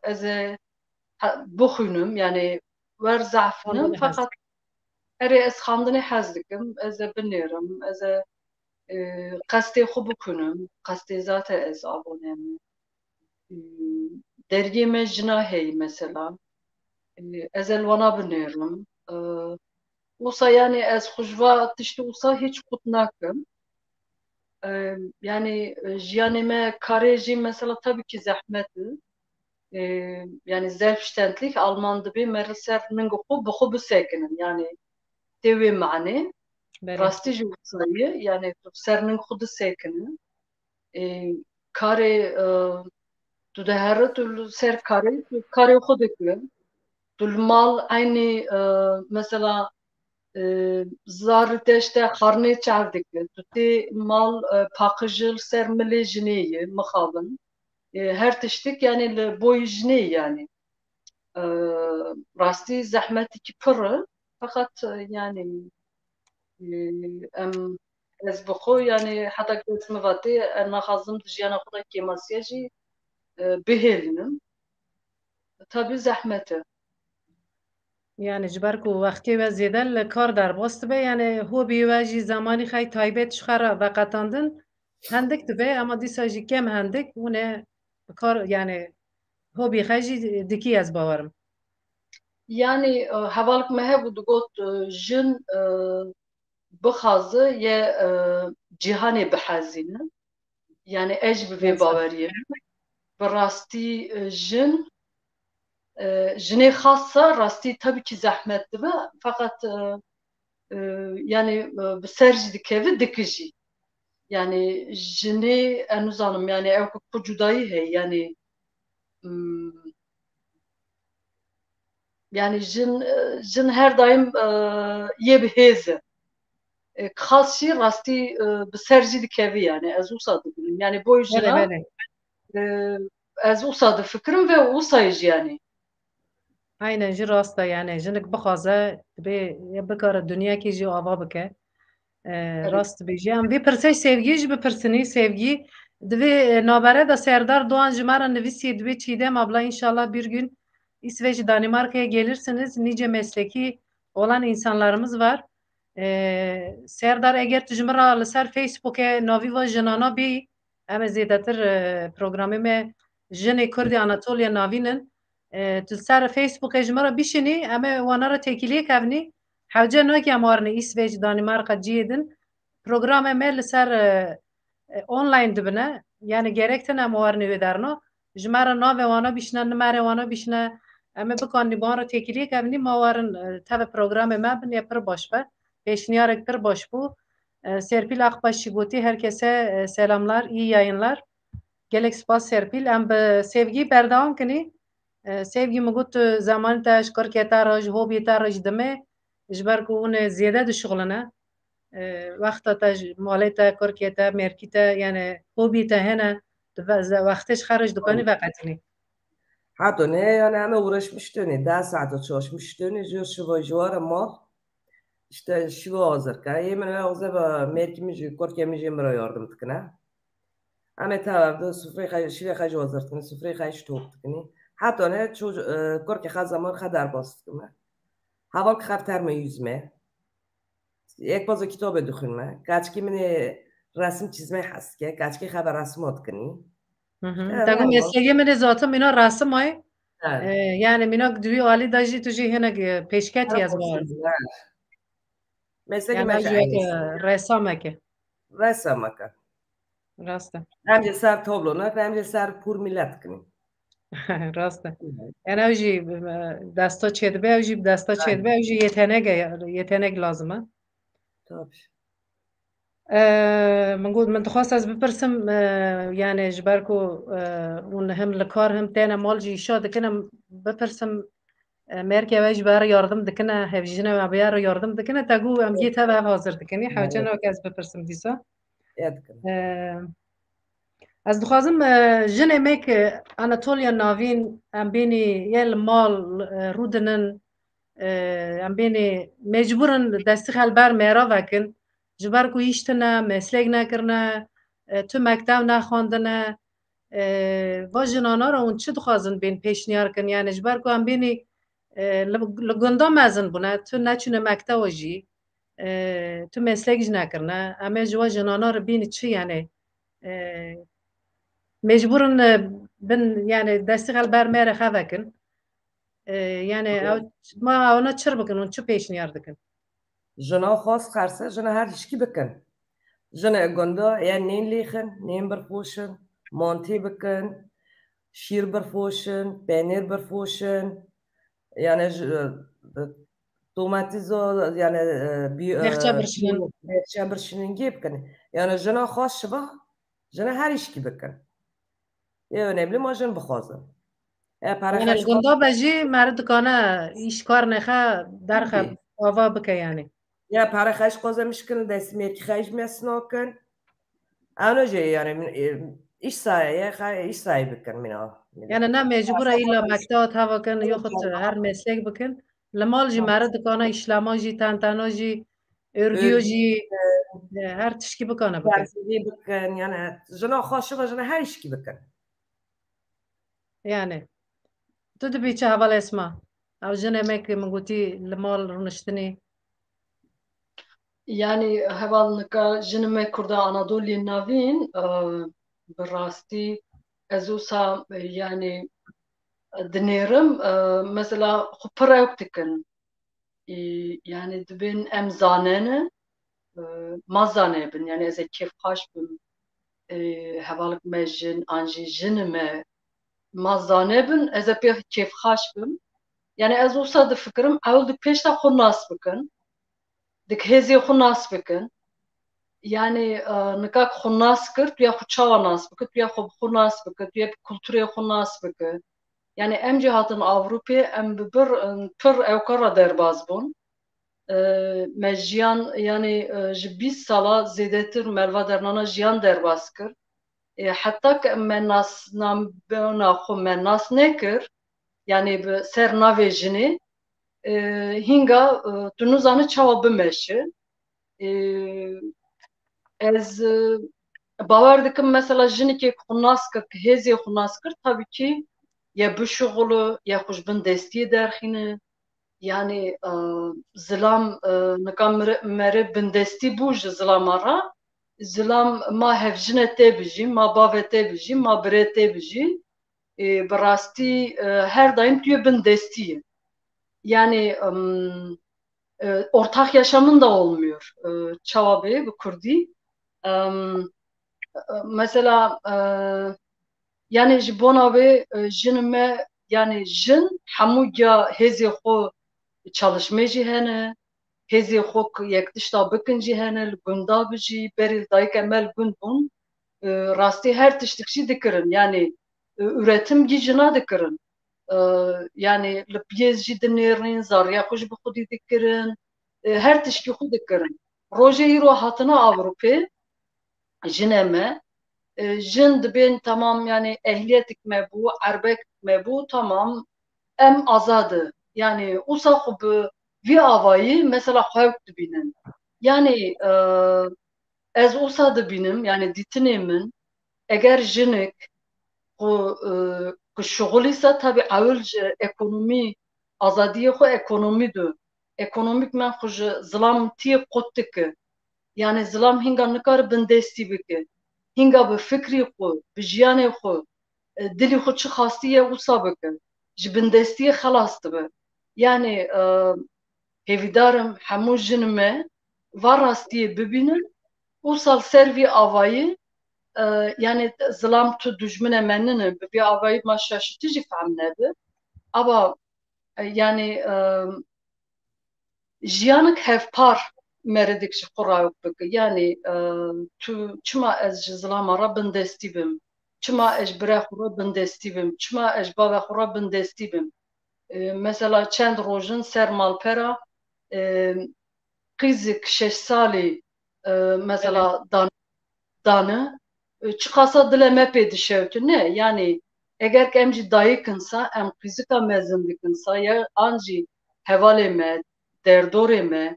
ez ê he-, bixwînim, yani wer zehf nim, feqet erê ez xandinê hez dikim, ez ê binêrim, ez ê, e, qestê xwe bixwînim, qestê zate ez abone me. E, dergê me jina heyî mesela. E, ez ê li wana binêrim. E, wisa yani ez xwe ji va tiştî wisa hiç qut nakim. E, yani, e, jiyanê me karê jî mesela tabii ki zehmet e. E, yani selbstständig Alman dibê me li ser ningo xwe bi xwe bisekinin. Yani tê wê manê. Belê. Rastî jî wisa ye. Yani tu ser ning xwe disekinin. E, karê, e, tu dihere, tu li ser karê, tu karê xwe dikî. Tu li mal eynî, e, mesela, e, zarî te işte xarnê çav dike. Tu tê mal, e, paqijil ser milê jinê ye, mixabin. E, her tiştik yani li boyî jinê yani. E, rastî zehmetikî pir e. Feqet, e, yani, e, em, ez bi xwe yani heta kes min vatê, ez naxwazim di jiyana xwe de kêmasiya jî, e, bihêlînim. Tabii zehmet e. Yani ji ber ku wextê we zêde li kar derbas dibe, yani hobî we jî zemanî xey taybet ji xwe re veqetandin, hendik dibe, ama dîsa jî kêm hendik hûn ê bi kar, yani hobî xey jî dikî, ez bawerim. Yani, e, hevalek me hebû digot, e, jin, e, bixwaze yê, e, cîhanê bihezîne. Yani ez jî bi vê Mesela. baweriyê me. Bi rastî, e, jin, e, jinê xasa rastî tabii ki zehmet dibe. Feqet, e, e, yani, e, bi ser jî dikeve, dikijî. Yani jinê, ez nizanim, yani ew ku, ku cudayî heye, yani, hmm, yani jin, e, jin her daim, e, yê bi hêz e. E, xas jî rastî, e, bi ser jî dikevî yani. Ez wisa dibinim. Yani boy Belê, jina, belê. e, ez wisa difikirim ve wisa jî yani. Aynen jî rast e yani. Jinik bixwaze, dibê ya bikare dinyakê jî ava bike. E, Evet. Rast dibêjî. Em vê pirsê Sevgî jî bipirsinî. Sevgî, di vê, e, nabere de Serdar Doğan ji me re nivîsî, dibê Çiğdem abla, inşallah bir gün İsveç, Danimarka'ya gelirsiniz. Nice mesleki olan insanlarımız var. E, Serdar, eger tu ji min re li ser Facebook'ê navî va jinana bî, em ê zêdetir, e, programê me jinê Kurdê Anatoliya navînin. E, tu li ser Facebook'ê ji min re bişînî, em ê wana re têkiliyê kevnî. Hewce nake em warine Îsveç, Danimarka, cihê din. Programê me li ser, e, e, online dibine. Yani gerek tine em warine wê derna. Ji me re navê wana bişine, nimerê wana bişine. Em ê bikanî bi wan re têkiliyê kevnî, ma warin, e, tevî programê me bin, yê pir baş be. Pêşniyarek pir baş bû. E, Serpîl Akbaş jî gotî, herkese, e, selamlar, iyi yayınlar. Gelek spas Serpîl. Em bi Sevgî berdewam kinî. E, Sevgî, min got tu zemanî te ji kurkê te re, ji hobiyê te re jî dime, ji ber ku hûn ê zêde dişuxuline. E, wexta te ji malê te, kurkê te, mêrkî te, yani hobiyê te hene, tu ve-, ze-, wextê ji xwe re jî dikanî veqetînî. Hato ne, yani em ê uğraşmıştınız, daha saat çalışmıştınız, jor şiva jivara mal. İşte şiva hazır ka. Yê min ve oze ve merkimiz, korkemiz yê min ra yardım dikine. Em ê tev evde sufrê xwe, şivê xwe jî hazır dikin, sufrê xwe jî top dikin. Heta ne ço, e, korkê xwe zaman xwe derbas dikim. Heval ki xev terme yüzme. Yek bazı kitabı düşünme. Kaçki min ê resim çizme hes dike. Kaçki xev resim dikini. Hı hı. Evet, Te got evet. Meslegi min ê zaten mîna resim ay. Evet. E, yani mîna di wî alî de jî tu jî hinek, e, pêşketî ez var. Meslegi Yani me ew jî wek, e, resameke. Resameke. Rast e. Em jî ser tablo ne, em jî ser pûr milet dikin. Rast e. Yani ew jî, e, desta çêdibe, ew jî bi desta çêdibe, ew jî yetenek e, yetenek lazim e. Tabii. E, min got, min dixwest ez bipirsim, e, yani ji ber ku, e, hûn hem li kar hem têne mal jî îşa dikin, em bipirsim, e, mêrkê we jî ber yardim dikine, hevjînê we ber yardim dikine, te got em gê tev ev hazir dikin. Hewce ne wek ez bipirsim dîsa. E, ez dixwazim, e, jinê me ki Anatolia Navîn em bênî yê li mal, e, rûdinin, e, em bênî mecbûr in destî xwe li ber mêra vekin. Ji ber ku îş tine, meslek nekirine, e, tu mektev nexwendine, e, va jinana re hûn çi dixwazin bên pêşniyar kin? Yani ji ber ku em bênî, e, li, li gunda mezin bûne, tu neçûne mektewa jî, e, tu meslek jî nekirine. Em ê ji we jinana re bînî çi, yani, e, mecbûr in, e, bin, yani destî xwe li ber mêrê xwe vekin. E, yani ew, ma ewna çir bikin, hûn çi pêşniyar dikin? Jina xwest xerse, jina her tişkî bikin. Jinê gunda yên nên lêxin, nên birfoşin, mantî bikin, şîr birfoşin, penêr birfoşin. Yani ji, e, tomatizo, yani, e, bi-, e, Nexçe birşinin. Nexçe birşiningê bikin. Yani jina xwe şiva, jina her işkî bikin. Ê önemli ma jin bixwazin. E, para Yani xerc li gunda be jî meri dikane îş kar nexe derxe Tabii. ava bike yani. Ya para xerc xwazem işkin, destmêrkî xerc mesnakin. Ano jê yani, min, e, iş saye, ya, xa-, iş saye bikin mina. Yani ne mecbur e illa mekteba tava kin, yoxud her meslek bikin. Li mal jî meri dikane, îşlama jî, tentena jî, örgüyo jî, e, her tişkî bikane bikin. Terzî bikin, yani, jina xwe şiva, jina her işkî bikin. Yani, tu dibî çi heval Esma? Ew jinê me ke min gotî li mal rûniştinê. Yani, heval nika jinê me Kurda Anadoliyê Navîn, e, bi rastî ez wisa, e, yani, dinêrim, e, mesela xwe pir ewk dikin. E, yani dibên em zanene, e, ma zanebin, yani ez ê kêfxaş bim, e, hevalek me jin, an jî jinê me, ma zanebin, ez ê pê kêfxaş bim. Yani ez wisa difikirim, ewil di pêş de xwe nas bikin, dik hêzê xwe nas bikin. Yani, e, nika ku xwe nas kir, tu ya xwe çawa nas bike, tu ya xwe bi xwe nas bike, tu ya bi kulturê xwe nas bike. Yani em jî hatin Ewropê, em bi bir, pir ewka re derbas bûn. E, me jiyan, yani, e, ji bîst sala zêdetir me li va dernana jiyan derbas kir. E, heta ke me nasnamebûna xwe me nas nekir, yani bi ser navê jinê, e, hînga, e, tu nizane çawa bimeşe. E, ez, e, bawer dikim, mesela, jinekê ku xwe nas kir, ku hêzê xwe nas kir, tabî kî ye bişuxulu, ye xwe ji bin destiyê derxîne. Yani, e, zilam, e, nika mire-, meri bindestî bû ji zilama re. Zilam ma hevjine tê bijî, ma bave tê bijî, ma birê tê bijî. E, bi rastî, e, her daim tu yê bindestî ye. Yani, em, e, ortak yaşamın da olmuyor. E, çawa bê bi kurdî. Em, e, mesela, e, yani ji bona wê, e, jin me, yani jin hemû giya hêzê xwe çalışmê jî hene, hêzê xwe ku yek tişta bikin jî hene, li gunda bijî, berî li dayike me li gund bûn, e, rastî her tiştik jî dikirin. Yani, e, üretim gî jina dikirin. E, yani li piyêz jî dinêrin, zariya xwe jî bi xwedî dikirin, e, her tişkî xwe dikirin. Rojê îro hatina Ewropê, jinê me, e, jin dibên temam, yani ehliyetik me bû, erbek me bû, tamam, em azad e. Yani wisa xwe bi vî avayî mesela xwe ewk dibînin. Yani, e, ez wisa dibînim, yani dîtinê min, eger jinik ku, e, ku şixulî se, tabî ewil ji ekonomî, azadiyê xwe ekonomî du. Ekonomîk me xwe ji zilam tiyê qut dike. Yani zilam hînga nikare bindestî bike. Hînga bi fikrî xwe, bi jiyanê xwe, e, dilî xwe çi xastî ye wisa bike. Ji bindestiyê xelas dibe. Yani, e, hêvîdar im hemû jin me va rastiyê bibînin û sal ser vî avayî, e, yani zilam tu dijmine me nine, bi vî avayî ma şaşitî jî fehm nebe. Ava, e, yani, e, jiyanek hevpar meridik ji xwe re bike. Yani, e, tu çima ez ji zilama re bindestî bim? Çima ez ji bire xwe re bindestî bim? Çima ez ji bave xwe re bindestî bim? E, mesela çend rojin ser malpera, e, qîzik şeş salî, e, mesela dan-, dane, e, çiqasa dile me pê dişewtine. Yani eger ki em jî dayik in sa, em qîzika mezin dikin sa, ya an jî hevalê me, derdorê me,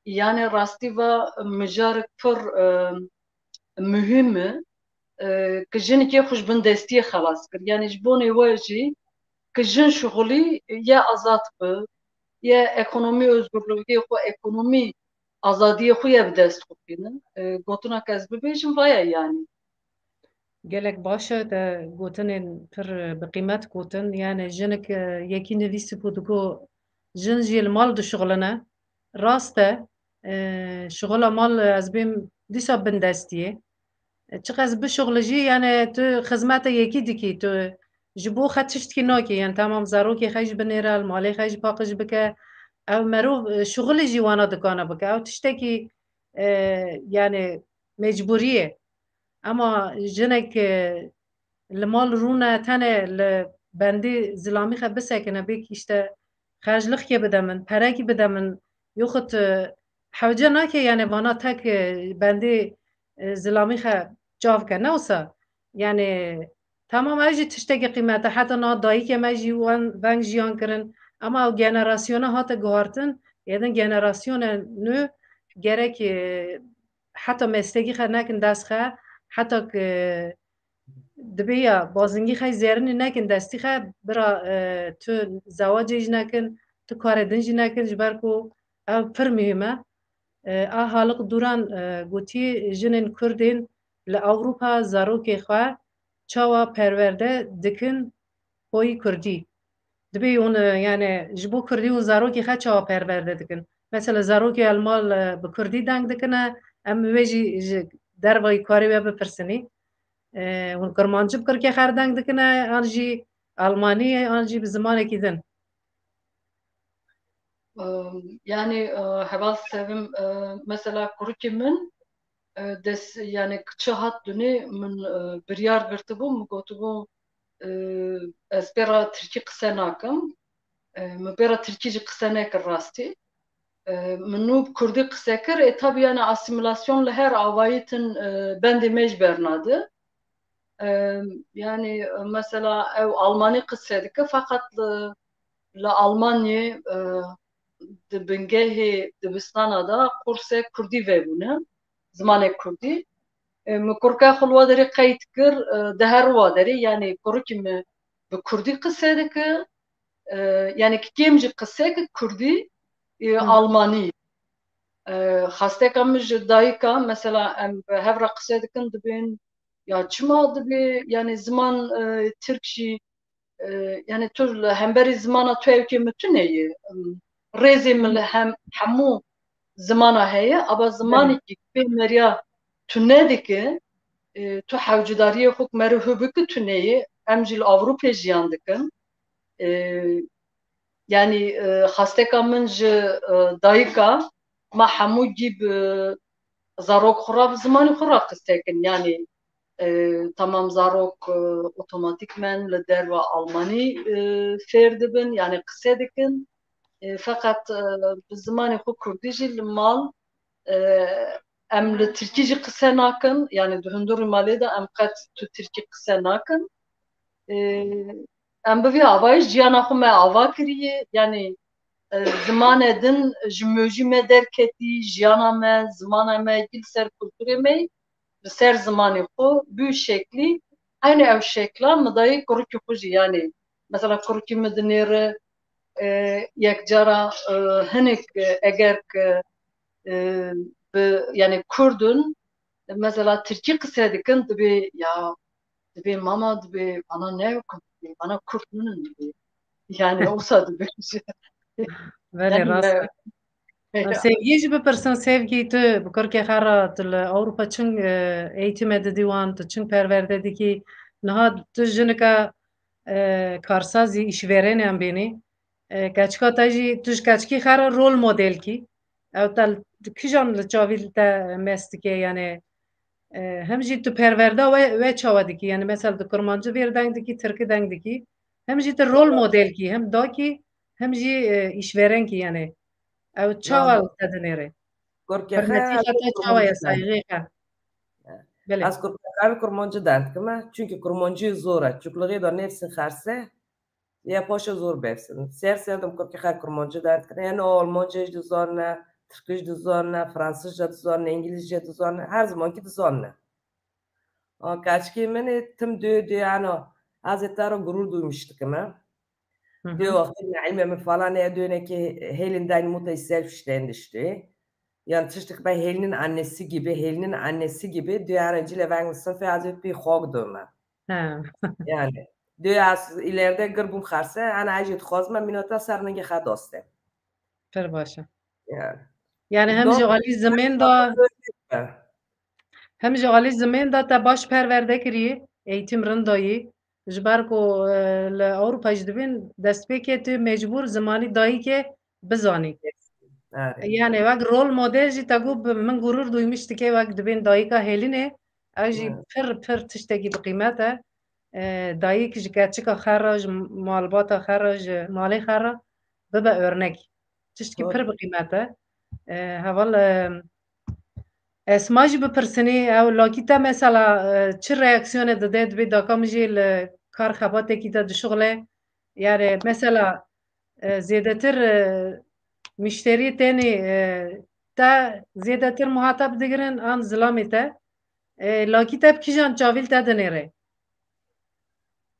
yani rastî va mijarek pir, e, muhîm e, e, ki jinikê xwe ji bin destiyê xelas kir. Yani ji bonê we jî ki jin şixulî ye azad bi, ye ekonomî özgürlüğü xwe, ekonomî azadiyê xwe ye bi dest xwe bînin. E, gotina ke ez bibêjim vaya yani. Gelek baş e, te gotinên pir bi qîmet gotin. Yani jinik, e, yekî nivîsî ku digo jin jî li mal dişuxuline. Rast e, e, şixula mal ez bêm dîsa bindestiyê. Çiqas bişuxlijî, yani tu xizmeta yekî dikî, tu ji bo xwe tiştkî nakî, yani tamam zarokê xwe jî binêre, li malê xwe jî paqij bike. Ew merov, e, şuxulê jî wana dikana bike. Ew tiştekî, e, yani mecbûrî ye. Ema jinek, e, li mal rûne tenê li bendê zilamî xwe bisekine, bêk işte xerclixkê bide min, perekî bide min, yoxut, e, hewce nake, yani vana tek, e, bendê, e, zilamî xe çav ke. Ne wisa? Yani tamam, ev jî tiştekî qîmet e. Heta niha dayikê me jî wen veng jiyan kirin. Ema ew generasyona hate guhartin, êdin generasyona nû gerek, e, heta meslegî xe nekin dest xe, heta ki dibê ya bazingî xey zêrinî nekin destî xe, bira, e, tu zewacê jî nekin, tu karê din jî nekin, ji ber ku ev pir muhîm e. E, a Haliq Duran, e, gotî, jinên Kurdên li Ewropa zarokê xwe çawa perwerde dikin, hoyî Kurdî. Dibê hûn, e, yani ji bo Kurdî hûn zarokê xwe çawa perwerde dikin? Mesela zarokê el mal, e, bi Kurdî deng dikine, em wê jî ji dervayî karê we bipirsinî. E, hûn Kurmancî bi Kurkê xer deng dikine, an jî Almanî, an jî bi zimanekî din? Em, yani, e, heval sevim, e, mesela kurikî min, e, des, yani çi hat dunê min, e, biryar girtibû, min gotibû, e, ez pê re tirkî qise nakim. E, min pê re tirkî jî qise nekir rastî. E, min nû bi kurdî qise kir. E, tabî yani asîmîlasyon li her avayî tin, e, bendê me jî bernade. E, yani, e, mesela ew almanî qise dike, feqet li, li Almanyê, e, di bingehê dibistana de kursê kurdî vebûne, zimanê kurdî. E, min kurka xwe li wa derê qeyd kir, e, dihere wa derê, yani kurikî min bi kurdî qise dike, e, yani kêm jî qise dike kurdî, e, Hı. almanî. E, xasteka min ji dayika, mesela em bi hev re qise dikin, dibên, ya çima dibê, yani ziman, e, tirk jî, e, yani tu li hemberî zimana tu ew kê min tune ye. Em, rêzê min li hem, hemû zimana heye, aba zimanekî pê meriya tu nedike, e, tu hewcidariyê xwe ku meriv hû bike tune ye. Em jî li Ewropê jiyan dikin. E, yani, e, xasteka min ji, e, dayika, ma hemû gî bi zarok xwe re, bi zimanê xwe re qise kin. Yani, e, tamam zarok, e, otomatîkmen li derva almanî, e, fêr dibin, yani qise dikin. E, feqet, e, bi zimanê xwe kurdî jî li mal, e, em li tirkî jî qise nakin. Yani di hundirî malê de em qet tu tirkî qise nakin. E, em bi vî avayî jiyana xwe me ava kiriye. Yani, e, zimanê din ji mojî me derketî, jiyana me, zimana me, gî li ser kulturê me, li ser zimanê xwe bû şeklî. Eynî ew şekla min dayî kurikî xwe jî, yani mesela kurikî min dinêre, e, yekcara, e, hinek, e, eger ki, e, bi, yani Kurd in, mesela tirkî qise dikin, dibê ya, dibê mama, dibê bana ne yokum, dibê bana Kurd ninin, dibê. Yani olsa dibê. Belê, yani rast e. Sevgî jî bipirsin, Sevgî, tu bi kurkê xwe re tu li Ewropa çing, e, eğitime didî wan, tu çing perwerde dikî? Niha tu jinika, e, karsazî, îşverênê em bênî. E, keçika te jî, tu ji keçikî xwe re rol model kî. Ew te li, kijan li çavî li te mest dike, yani, e, hem jî tu perwerda we, we çawa dikî? Yani mesela tu kurmancî vêr deng dikî, tirkî deng dikî. Hem jî tu rol model kî, hem dakî, hem jî, e, îşveren kî, yani. Ew çawa te dinêre? Kurkê xwe, hurmetî xwe te çawa ye, saygê xwe? Belê. Ez kurkê xwe kurmancî deng dikim, e, çunkî kurmancî zor e. Çuklixê de nefsî xerse, ya paşa zor bevsin. Ser ser dim kurkê xwe kurmancî deng dikim. Yani o almanca jî dizane, tirkî jî dizane, fransızca dizane, îngilîzce dizane, her zimankî dizane. A, keçikê min ê tim dê, dê, ano, ez ê te re gurur duymuş dikim, e. Hı hı. Dê wextê Naîme min falan ya dönekê hêlin deyn mutayı selbstständig işte. Yani tiştik be hêlinin annesi gibi, hêlinin annesi gibi dê ara cileveng sınıfı azet bir hog dönme. Ha. Yani dê az ileride gir bum xerse, ana acı xozma minota sarnıgı xa doste. Pir baş e. Yani. Yani hem ji alî zimên de Hem ji alî zimên de te baş perwerde kirî, eğitim rind dayî. Ji ber ku, e, li Ewropa jî dibên destpêkê tu mecbûr zimanî dayîkê bizanî. Erê. Yani wek rol model jî te got bi min gurur duymuş dike wek dibên dayîka hêlinê. Ew jî Evet. pir, pir tiştekî bi qîmet e. E, dayîk ji keçika xwe re, ji malbata xwe re, ji malê xwe re bibe örnek. Tiştkî Doğru. pir bi qîmet e. E, heval, e, Esma jî bipirsinî, ew lakî te mesela, e, çi reaksiyonê dide, dibê daka min jî li kar xebatekî de dişuxile? Yani mesela, e, zêdetir, e, müşteriyê tenê, e, te zêdetir muhatap digirin an zilamê te? E, lakî te bi kîjan çavî li te dinêre?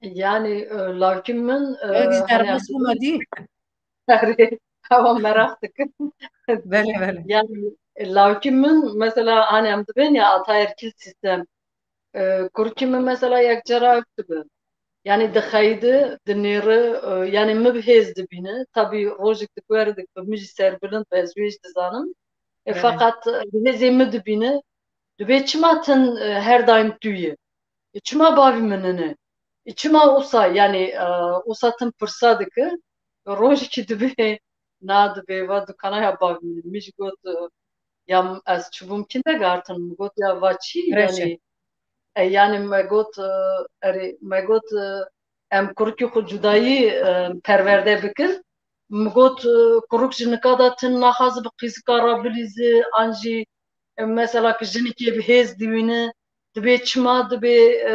Yani, e, lakî min, e, Wek ji hani derbas em bû me dî. Erê, hewa meraq dikim. Belê, belê. Yani, e, lakî min, mesela, hani em dibên ya ataerkil sistem. E, kurkî min, mesela, yek cara ev dibe. Yani, dixeydi, dinêri, e, yani, min bi hêz dibîne. Tabî, rojek dikueri dik bi min jî serbilind be, ez wê jî dizanim. E, Belê. Feqet, e, bi hêzê min dibîne. Dibê çima tin, e, her daim tu yî? E, çima bavî min nine? E, çima usa, yani, e, usa tim pirsa dike? Rojekî dibê, na dibê, va dukana ya bavî min. Min jî got, e, ya m-, ez çûbûm kindergarten, min got, ya va çi? Reşe. Yani, e, yani me got, e, erê, me got, e, em kurikî xwe cudayî, e, perwerde bikin. Min got, e, kurik ji nika de tin naxwaze bi qîzika re bilîze, an jî, e, mesela ki jinikê bi hêz dibîne, dibê çima, dibê, e,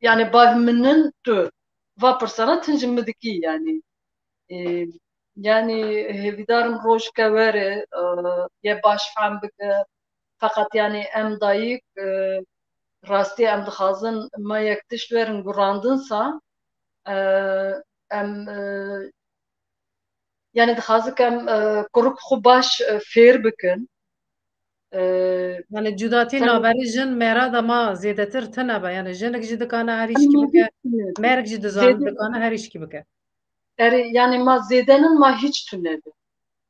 yani bavê min nin tu. Va pirsana tin ji min dikî yani. E, yani hêvîdarim rojke were, e, ye baş fehm bike. Feqet yani em dayik, e, rastî em dixwazin me yek tişt werin gurandin sa, e, em, e, yani dixwazin em, e, kurik xwe baş, e, fêr bikin. E, Yani cudatî sen- navberî jin mêra de ma zêdetir tune be. Yani jinik jî dikane her îşkî Ama bike, hiç tune be. Merg jî dizan Zêde- dikane her îşkî bike. Erê, yani ma zêdenin ma hiç tune be.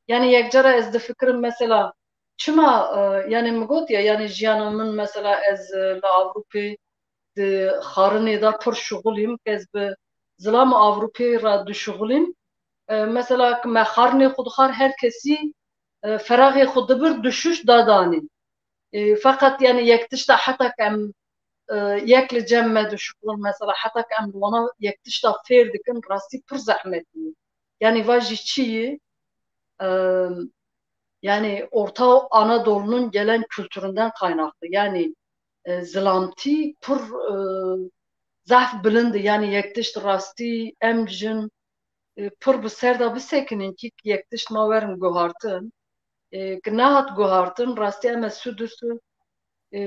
Yani yek cara ez difikirim mesela çima, e, yani min got ya, yani jiyana min mesela ez, e, li Ewropê di xarinê de pir şixulîm, ez bi zilam Ewropê re dişixulîm. E, mesela ki me xarinê xwe dixar her kesî, e, feraxê xwe dibir dişuş dadanî. E, feqet yani yek tişta heta ki em, e, yek li cem me dişixulin, mesela heta ki em li wana yek tişta fêr dikin, rastî pir zehmetî ye. Yani va jî çi ye? E, yani Orta Anadolu'nun gelen kültüründen kaynaklı. Yani, e, zilamtî pir, e, zehf bilind e. Yani yek tişt rastî em jin, e, pir bi ser de bisekinin ki yek tişt ma werin guhartin. E, ki nehat guhartin, rastî em e Sudus'u, e,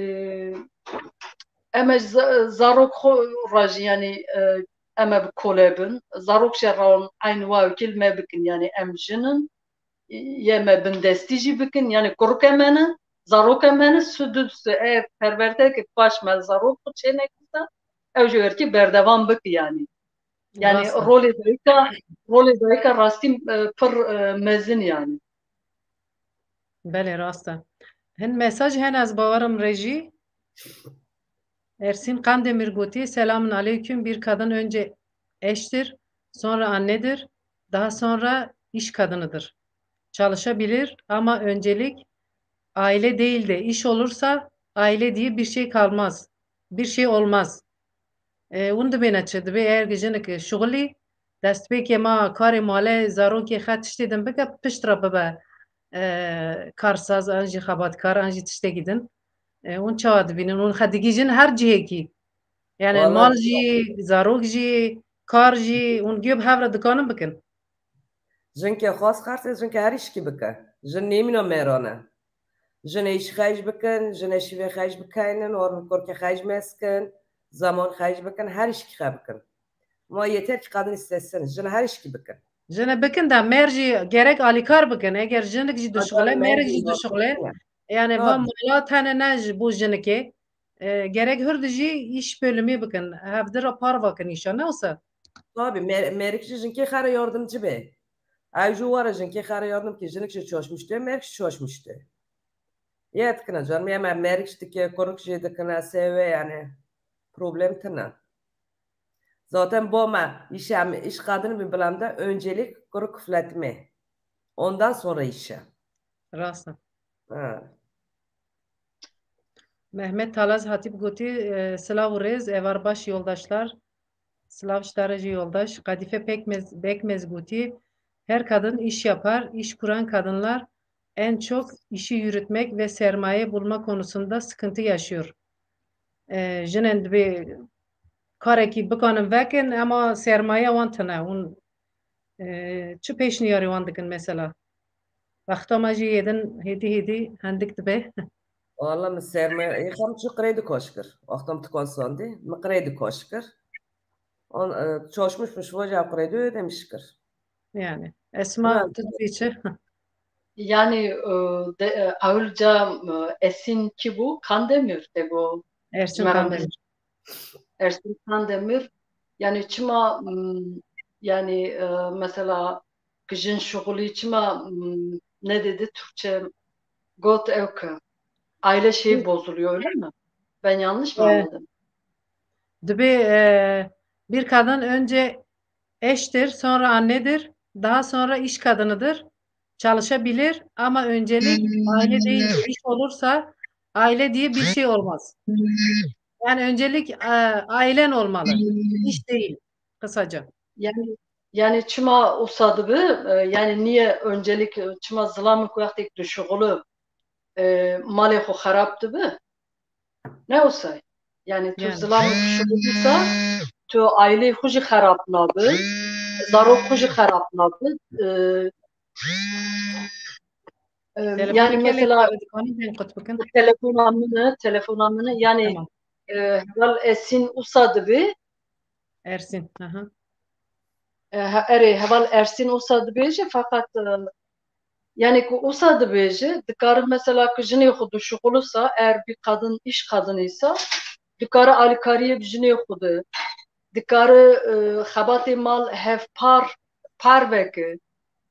em e za-, zarok xwe re jî, yani, e, em e bi kole bin. Zarok jî rawin eyn wa wekî li me bikin, yani em jin in, ye me bindestî jî bikin, yani kurike me ne, zaroke me ne, Sudus'u ev perwerdeke baş me zarok xwe çênekirda, ew jî werkî berdewam bike yani. Yani Rast e. rolê dayika, rolê dayika rastî, e, pir, e, mezin yani. Belê, rast e. Hin mesaj hene, ez bawerim rejî. Ersin Kandemir gotiye, "Selamun aleyküm. Bir kadın önce eştir, sonra annedir, daha sonra iş kadınıdır. Çalışabilir ama öncelik aile değil de iş olursa aile diye bir şey kalmaz. Bir şey olmaz." E, hûn dibêne çi? Dibê eger jinik şixulî, destpêkê ma karê malê, zarokê xwe tiştê din bike, pişt re bibe, e, karsaz, an jî xebatkar, an jî tiştekî din. E, hûn çawa dibînin? Hûn xwe digihîjin her cihekî. Yani Wala mal jî, zarok jî, kar jî, hûn guya bi hev re dikanin bikin. Jinkê xwaz xerse, jinkê her îşkî bike. Jin nêmîna mêran e. Jinê îş xerc bikin, jinê şîvê xerc bikeynin, ormin kurkê xerc meskin, zaman xerc bikin, her îşkî xwe bikin. Ma yeter ki kadın istesin, jin her îşkî bikin. Jine bikin de mer jî gerek alîkar bikin. Eger jinik jî dişuxile, Hatta mer jî dişuxile. Yani Tabii. va mala tene ne ji bo jinikê. E, gerek hurdi jî îş bölümü bikin. Hevdi re parva kin îşa, ne wisa? Tabii, mer-, merik jî jinkê xwe re yardımcı be. Ew jî were jinkê xwe re yardım ki, jinik jî çalışmıştı, merik jî çalışmıştı. Yê dikine canım, ya me merg jî dike, kurik jî dikine, sê wê yani problem tine. Zaten bo me, îşê em, îş kadını bin bilemde öncelik kurik kufletme. Ondan sonra işe. Rast e. Ha. Mehmet Talaz Hatip gotî, e, silav û rêz, evar baş yoldaşlar. Silav ji te re jî yoldaş. Kadife Pekmez, Bekmez gotî, her kadın iş yapar, iş kuran kadınlar en çok işi yürütmek ve sermaye bulma konusunda sıkıntı yaşıyor. E, jinên dibê karekî bikanin vekin, ema sermaye wan tine. Hûn, e, çi pêşniyarî wan dikin mesela? Wexta me jî yê din hêdî hêdî hendik dibe. Valla min sermaye, êxa min çi qirê dikoş kir. Wexta min tikan sandî, min qirê dikoş kir. On, e, çalışmış min şivaja qirê dû demiş kir. Yani, Esma, tu dibê çi? Yani, e, de, e, awilca, e, Esin kî bû? Kandemir te bû. Ersin Meram Kandemir. Ersin Kandemir. Yani çima, m, yani, e, mesela ki jin şuxulî çima, m, ne dedi Türkçe? Got ew ki aile şeyi bozuluyor, öyle mi? Ben yanlış mı Evet. Anladım? Dibê, e, bir kadın önce eştir, sonra annedir, daha sonra iş kadınıdır. Çalışabilir ama öncelik aile değil, iş olursa aile diye bir şey olmaz. Yani öncelik, e, ailen olmalı, iş değil, kısaca. Yani, yani çima usa dibi, e, yani niye öncelik, e, çima zilamê ku wextêk dişuxulu, e, malê xwe xerab dibi? Ne usay? Yani tu Yani. Zilamê dişuxulîsa, tu aileyê xwe jî xerab nabi, zarok xwe jî xerab nabi. E, e, yani Telefonê gelek mesela xwe dikanî deng qut bikin. Telefona min e, telefona min e. Yani, Tamam. e, heval Esin usa dibi, Ersin. Aha. E, he-, erê, heval Ersîn usa dibêje, feqet, e, yani ku usa dibêje, dikare mesela ku jinê xwe dişuxulisa, eğer bir kadın iş kadınıysa, dikare alîkariyê bi jinê xwe de, dikare, e, xebatê mal hevpar, par veke,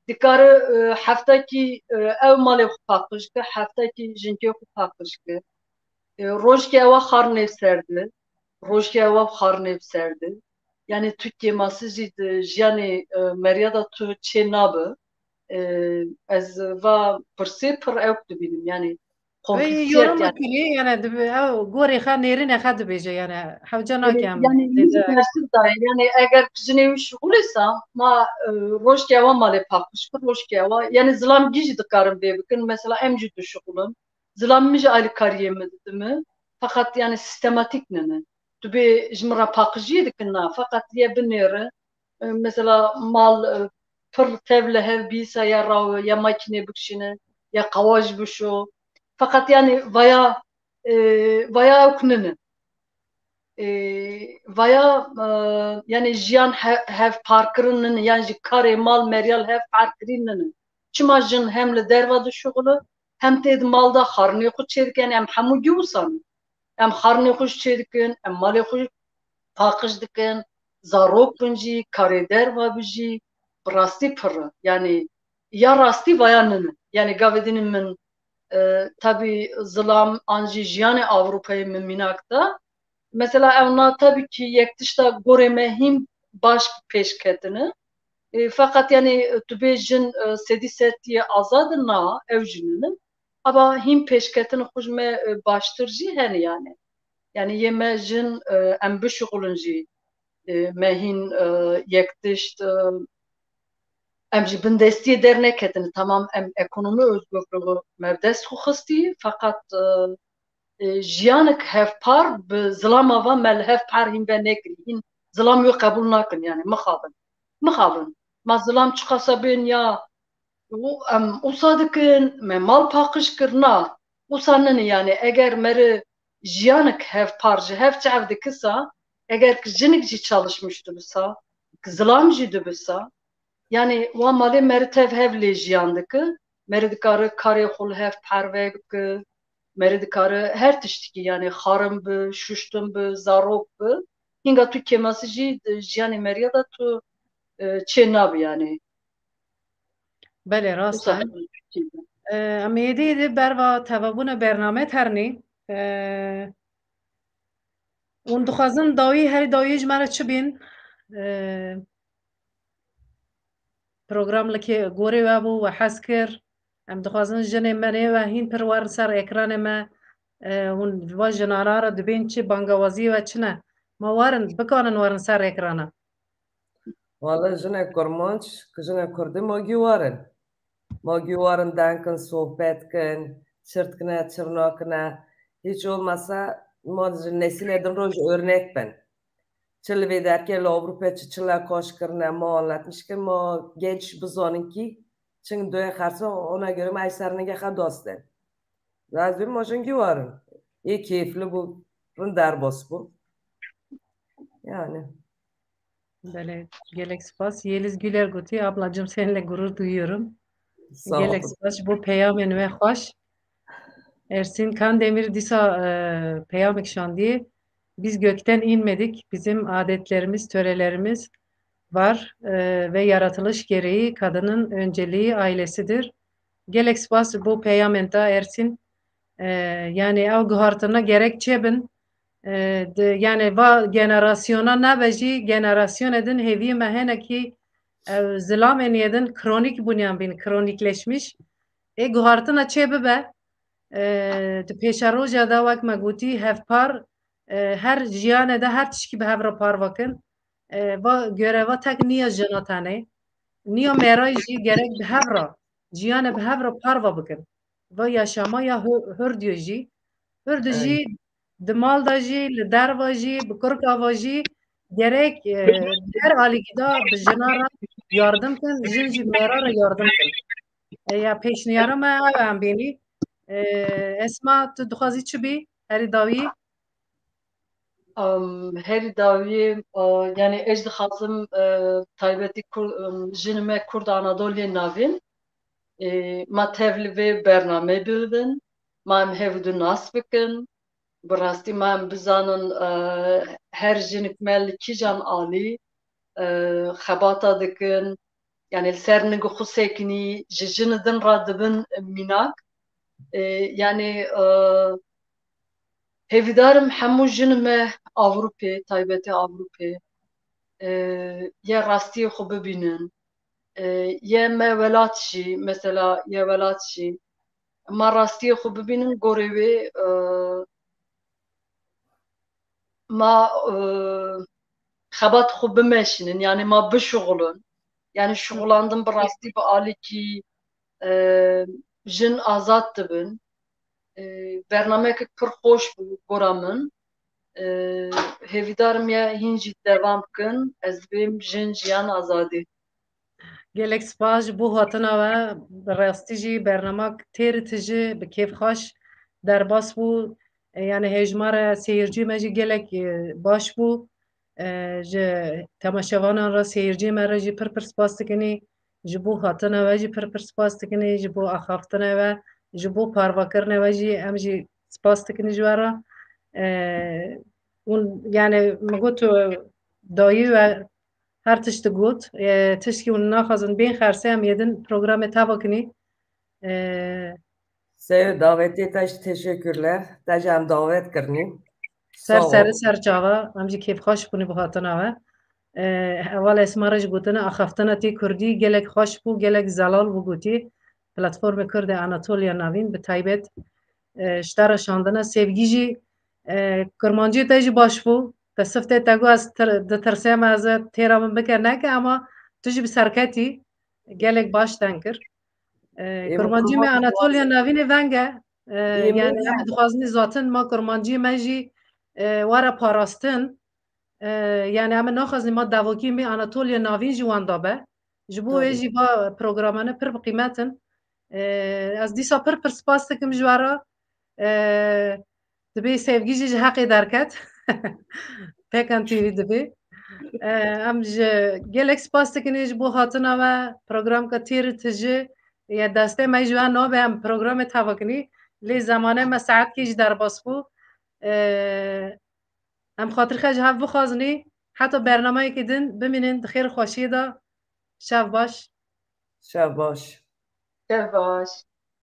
dikare, e, heftekî, e, ew malê xwe paqij ke, heftekî jinkê xwe paqij ke. E, rojkê ewa xarnê ser de, rojkê ewa xarnê ser de. Yani tu kêmasî jî di jiyanê, e, meriya de tu çê nabe. E, ez va pirsê pir ewk dibînim. Yani Wê kompleksiyet yorum yani. Kirî, yani dibi, ew gorê xwe nêrînê xwe dibêje, yani hewce nake em Yani têde. tersî daye. Yani eger jinê wî şixulîsa, ma, e, rojkê ewa malê paqij kir, rojkê ewa. Yani zilam gî jî dikarin vê bikin. Mesela em jî dişixulin. Zilam min jî alîkariyê min didime. Feqet yani sistematîk nene. Tu bê ji min re paqijiyê dikin na. Feqet ye binêre. E, mesela mal, e, pir tev li hev bîsa ya rawe, ya makînê bikişîne, ya qawaj bişo. Feqet yani vaya, e, vaya ewk nene. E, vaya, e, yani jiyan he-, hevparkirin nene, yan jî karê mal meriyal hevparkirî nene. Çima jin hem li derva dişuxule, hem tê di mal de xarnê xwe çêdikin, em hemû gî wisa ne. Em xarnê xwe jî çêdikin, em malê xwe jî paqij dikin, zarok bin jî, karê derva bi jî, bi rastî pir e. Yani ya rastî vaya nine. Yani gavê din min, e, tabî zilam an jî jiyanê Ewropayê min mînak da. Mesela ew na tabî ki yek tişta gorê me hîn baş pêş ketine. E, feqet yani tu bê jin, e, sedî sed tiyê azad in na, ew jî nine. Aba hîn pêşketin xwe ji me, e, baştir jî hene yani. Yani yê me jin, e, em bişuxulin jî, e, me hîn, e, yek tişt, e, em jî bin destiyê derneketin. Tamam, em ekonomi özgürlüğü me bi dest xwe xistî, feqet, e, e, jiyanek hevpar bi zilama va me li hev par hîn venekirî. Hîn zilam wê qebûl nakin yani, mixabin. Mixabin. Ma zilam çiqasa bên ya, û em usa dikin, me mal paqij kir, na. Usa nini yani, eger meri jiyanek hevpar ji hev çev dikisa, eger ki jinik jî çalışmiş dibisa, ki zilam jî dibisa, yani wa malê meri tev hev lê jiyan dike, meri dikare karê xwe li hev parve bike, meri dikare her tiştikî, yani xarin bi, şuştin bi, zarok bi, hinga tu kêmasî jî di jiyanê meriya de tu, e, çê nabi yani. Belê, rast e. Usa Em êdî êdî berva tevabûna bername ternî. Hûn dixwazin dawî, herî dawî ji me re çi bîn? Program li kê gorê we bû, we hez kir? Em dixwazin jinê me nê we hîn pir werin ser ekranê me. Hûn va jinara re dibên çi, bangawaziyê we çi ne? Ma werin, bikanin werin ser ekrana. Wala jinê kurmanc, jinê kurdî ma gî werin. Ma gî werin deng kin, sohbet kin, çi dikine, çi nakine. Hiç olmasa ma ji nesîlê din re ji örnek bin. Çi li vê derkê li Ewropê çi çile kaş kirine, ma anlatmiş kin, ma genç bizanin kî çing doyê xersa, ona göre ma ey ser ningê xwe dastên. Ez dibêm ma jin gî werin. Ê kêfli bû, rind derbas bû. Yani. Belê, gelek spas. Yeliz Güler gotî, ablacığım seninle gurur duyuyorum. Sağ ol. Gelek spas ji bo peyamên we xweş. Ersin Kandemir dîsa, e, peyamek şandiye. Biz gökten inmedik. Bizim adetlerimiz, törelerimiz var, e, ve yaratılış gereği kadının önceliği ailesidir. Gelek spas ji bo peyamên te Ersin. E, yani ew guhartina gerek çêbin. E, di, yani va generasyona nebe jî generasyonê din hêviyê me hene kî ew zilamên yê din kronîk bûniyan bîn, kronîkleşmiş. Ê guhartina çê bibe. E, di pêşeroja de wek me gotî hevpar, e, her jiyanê de her tişkî bi hev re parve kin. E, va göreva tek niya jina tenê. Niya mêra jî gerek bi hev re, jiyanê bi hev re parve bikin. Va yaşama ya hür-, hürdüyê jî. Hürdü jî di mal de jî, li derve jî, bi kurka ve jî gerek, e, her alîkî de bi jina re yardim kin, jin jî mêra re yardim kin. E, ya pêşniyara me ew em bînî. E, Esma, tu dixwazî çi bî? Herî dawî? Em, herî dawî, e, yani ez dixwazim, e, taybetî Kur-, em, jinê me Kurd Anadoliyê Navîn, e, ma tev li vê bernameyê bibin, ma em hev du nas bikin. Bi rastî ma em bizanin, e, her jinik me li kîjan alî, e, xebata dikin, yani li ser ningê xwe sekinî, ji jin din re dibin mînak. E, yani, e, hêvîdarim hemû jinê me Ewropê, taybetî Ewropê, e, yê rastiyê xwe bibînin. E, yê me welat jî, mesela yê welat jî, ma rastiyê xwe bibînin, gorê wê, e, ma, e, xebat xwe bimeşînin, yani ma bişuxulin. Yani şuxulandin bi rastî bi alîkî, e, jin azad dibin. E, bernameyekek pir xweş bû gora min. E, hêvîdarim ya hîn jî devam bikin. Ez dibêm jin, jiyan, azadî. Gelek spas ji bo hatina we. Bi rastî jî bernamak têr tijî bi kêfxweş derbas bû. E, yani hêjmara seyircî me jî gelek, e, baş bû. E, ji temaşevanan re, seyirciyê me re jî pir pir spas dikinî. Ji bo hatina we jî pir pir spas dikinî. Ji bo axaftina we, ji bo parvekirinê we jî em jî spas dikinî ji we re. E, hûn, yani min got, e, dayî we her tişt digot. E, tiştî hûn naxwazin bên xersê em yê din programê teva kinî. E, Seyo, davetê te jî teşekkürler. Te jî em davet kirinî. Ser Sağ ol. Serê ser çava, em jî kêfxweş bûne bi hatina we. E, heval Esma re jî gotine, axaftina tê kurdî gelek xweş bû, gelek zelal bû gotî. Platformê Kurdê Anatoliya Navîn bi taybet, e, ji te re şandine. Sevgî jî, e, kurmanciyê te jî baş bû. Te siftê te got, ez tir-, ditirsêm ez ê têra min bike neke, ama tu jî bi serketî gelek baş deng kir. E, Ê, kurmancî me kurmancî Anatoliya Navînê veng e. E, Ê, yani me em dixwazin zaten ma kurmancî me jî, e, were parastin. E, yani em naxwazin ma devokî me Anatoliya Navîn jî wenda be. Ji bo wê Tabii. jî va programane pir bi qîmet in. E, ez dîsa pir pir spas dikim ji we re. E, Dibê Sevgî jî ji heqê derket. Pekan T V dibê. E, em ji gelek spas dikinê ji bo hatina we, programka têr tijî ye destê me ji we nabe em programê teva kinî. Lê zemanê me saetkê jî derbas bû. E, em xatirxe ji hev bixwazinî. Heta bernameyekê din bimînin di xêr û xweşiyê de. Şev baş. Şev baş. Şev baş.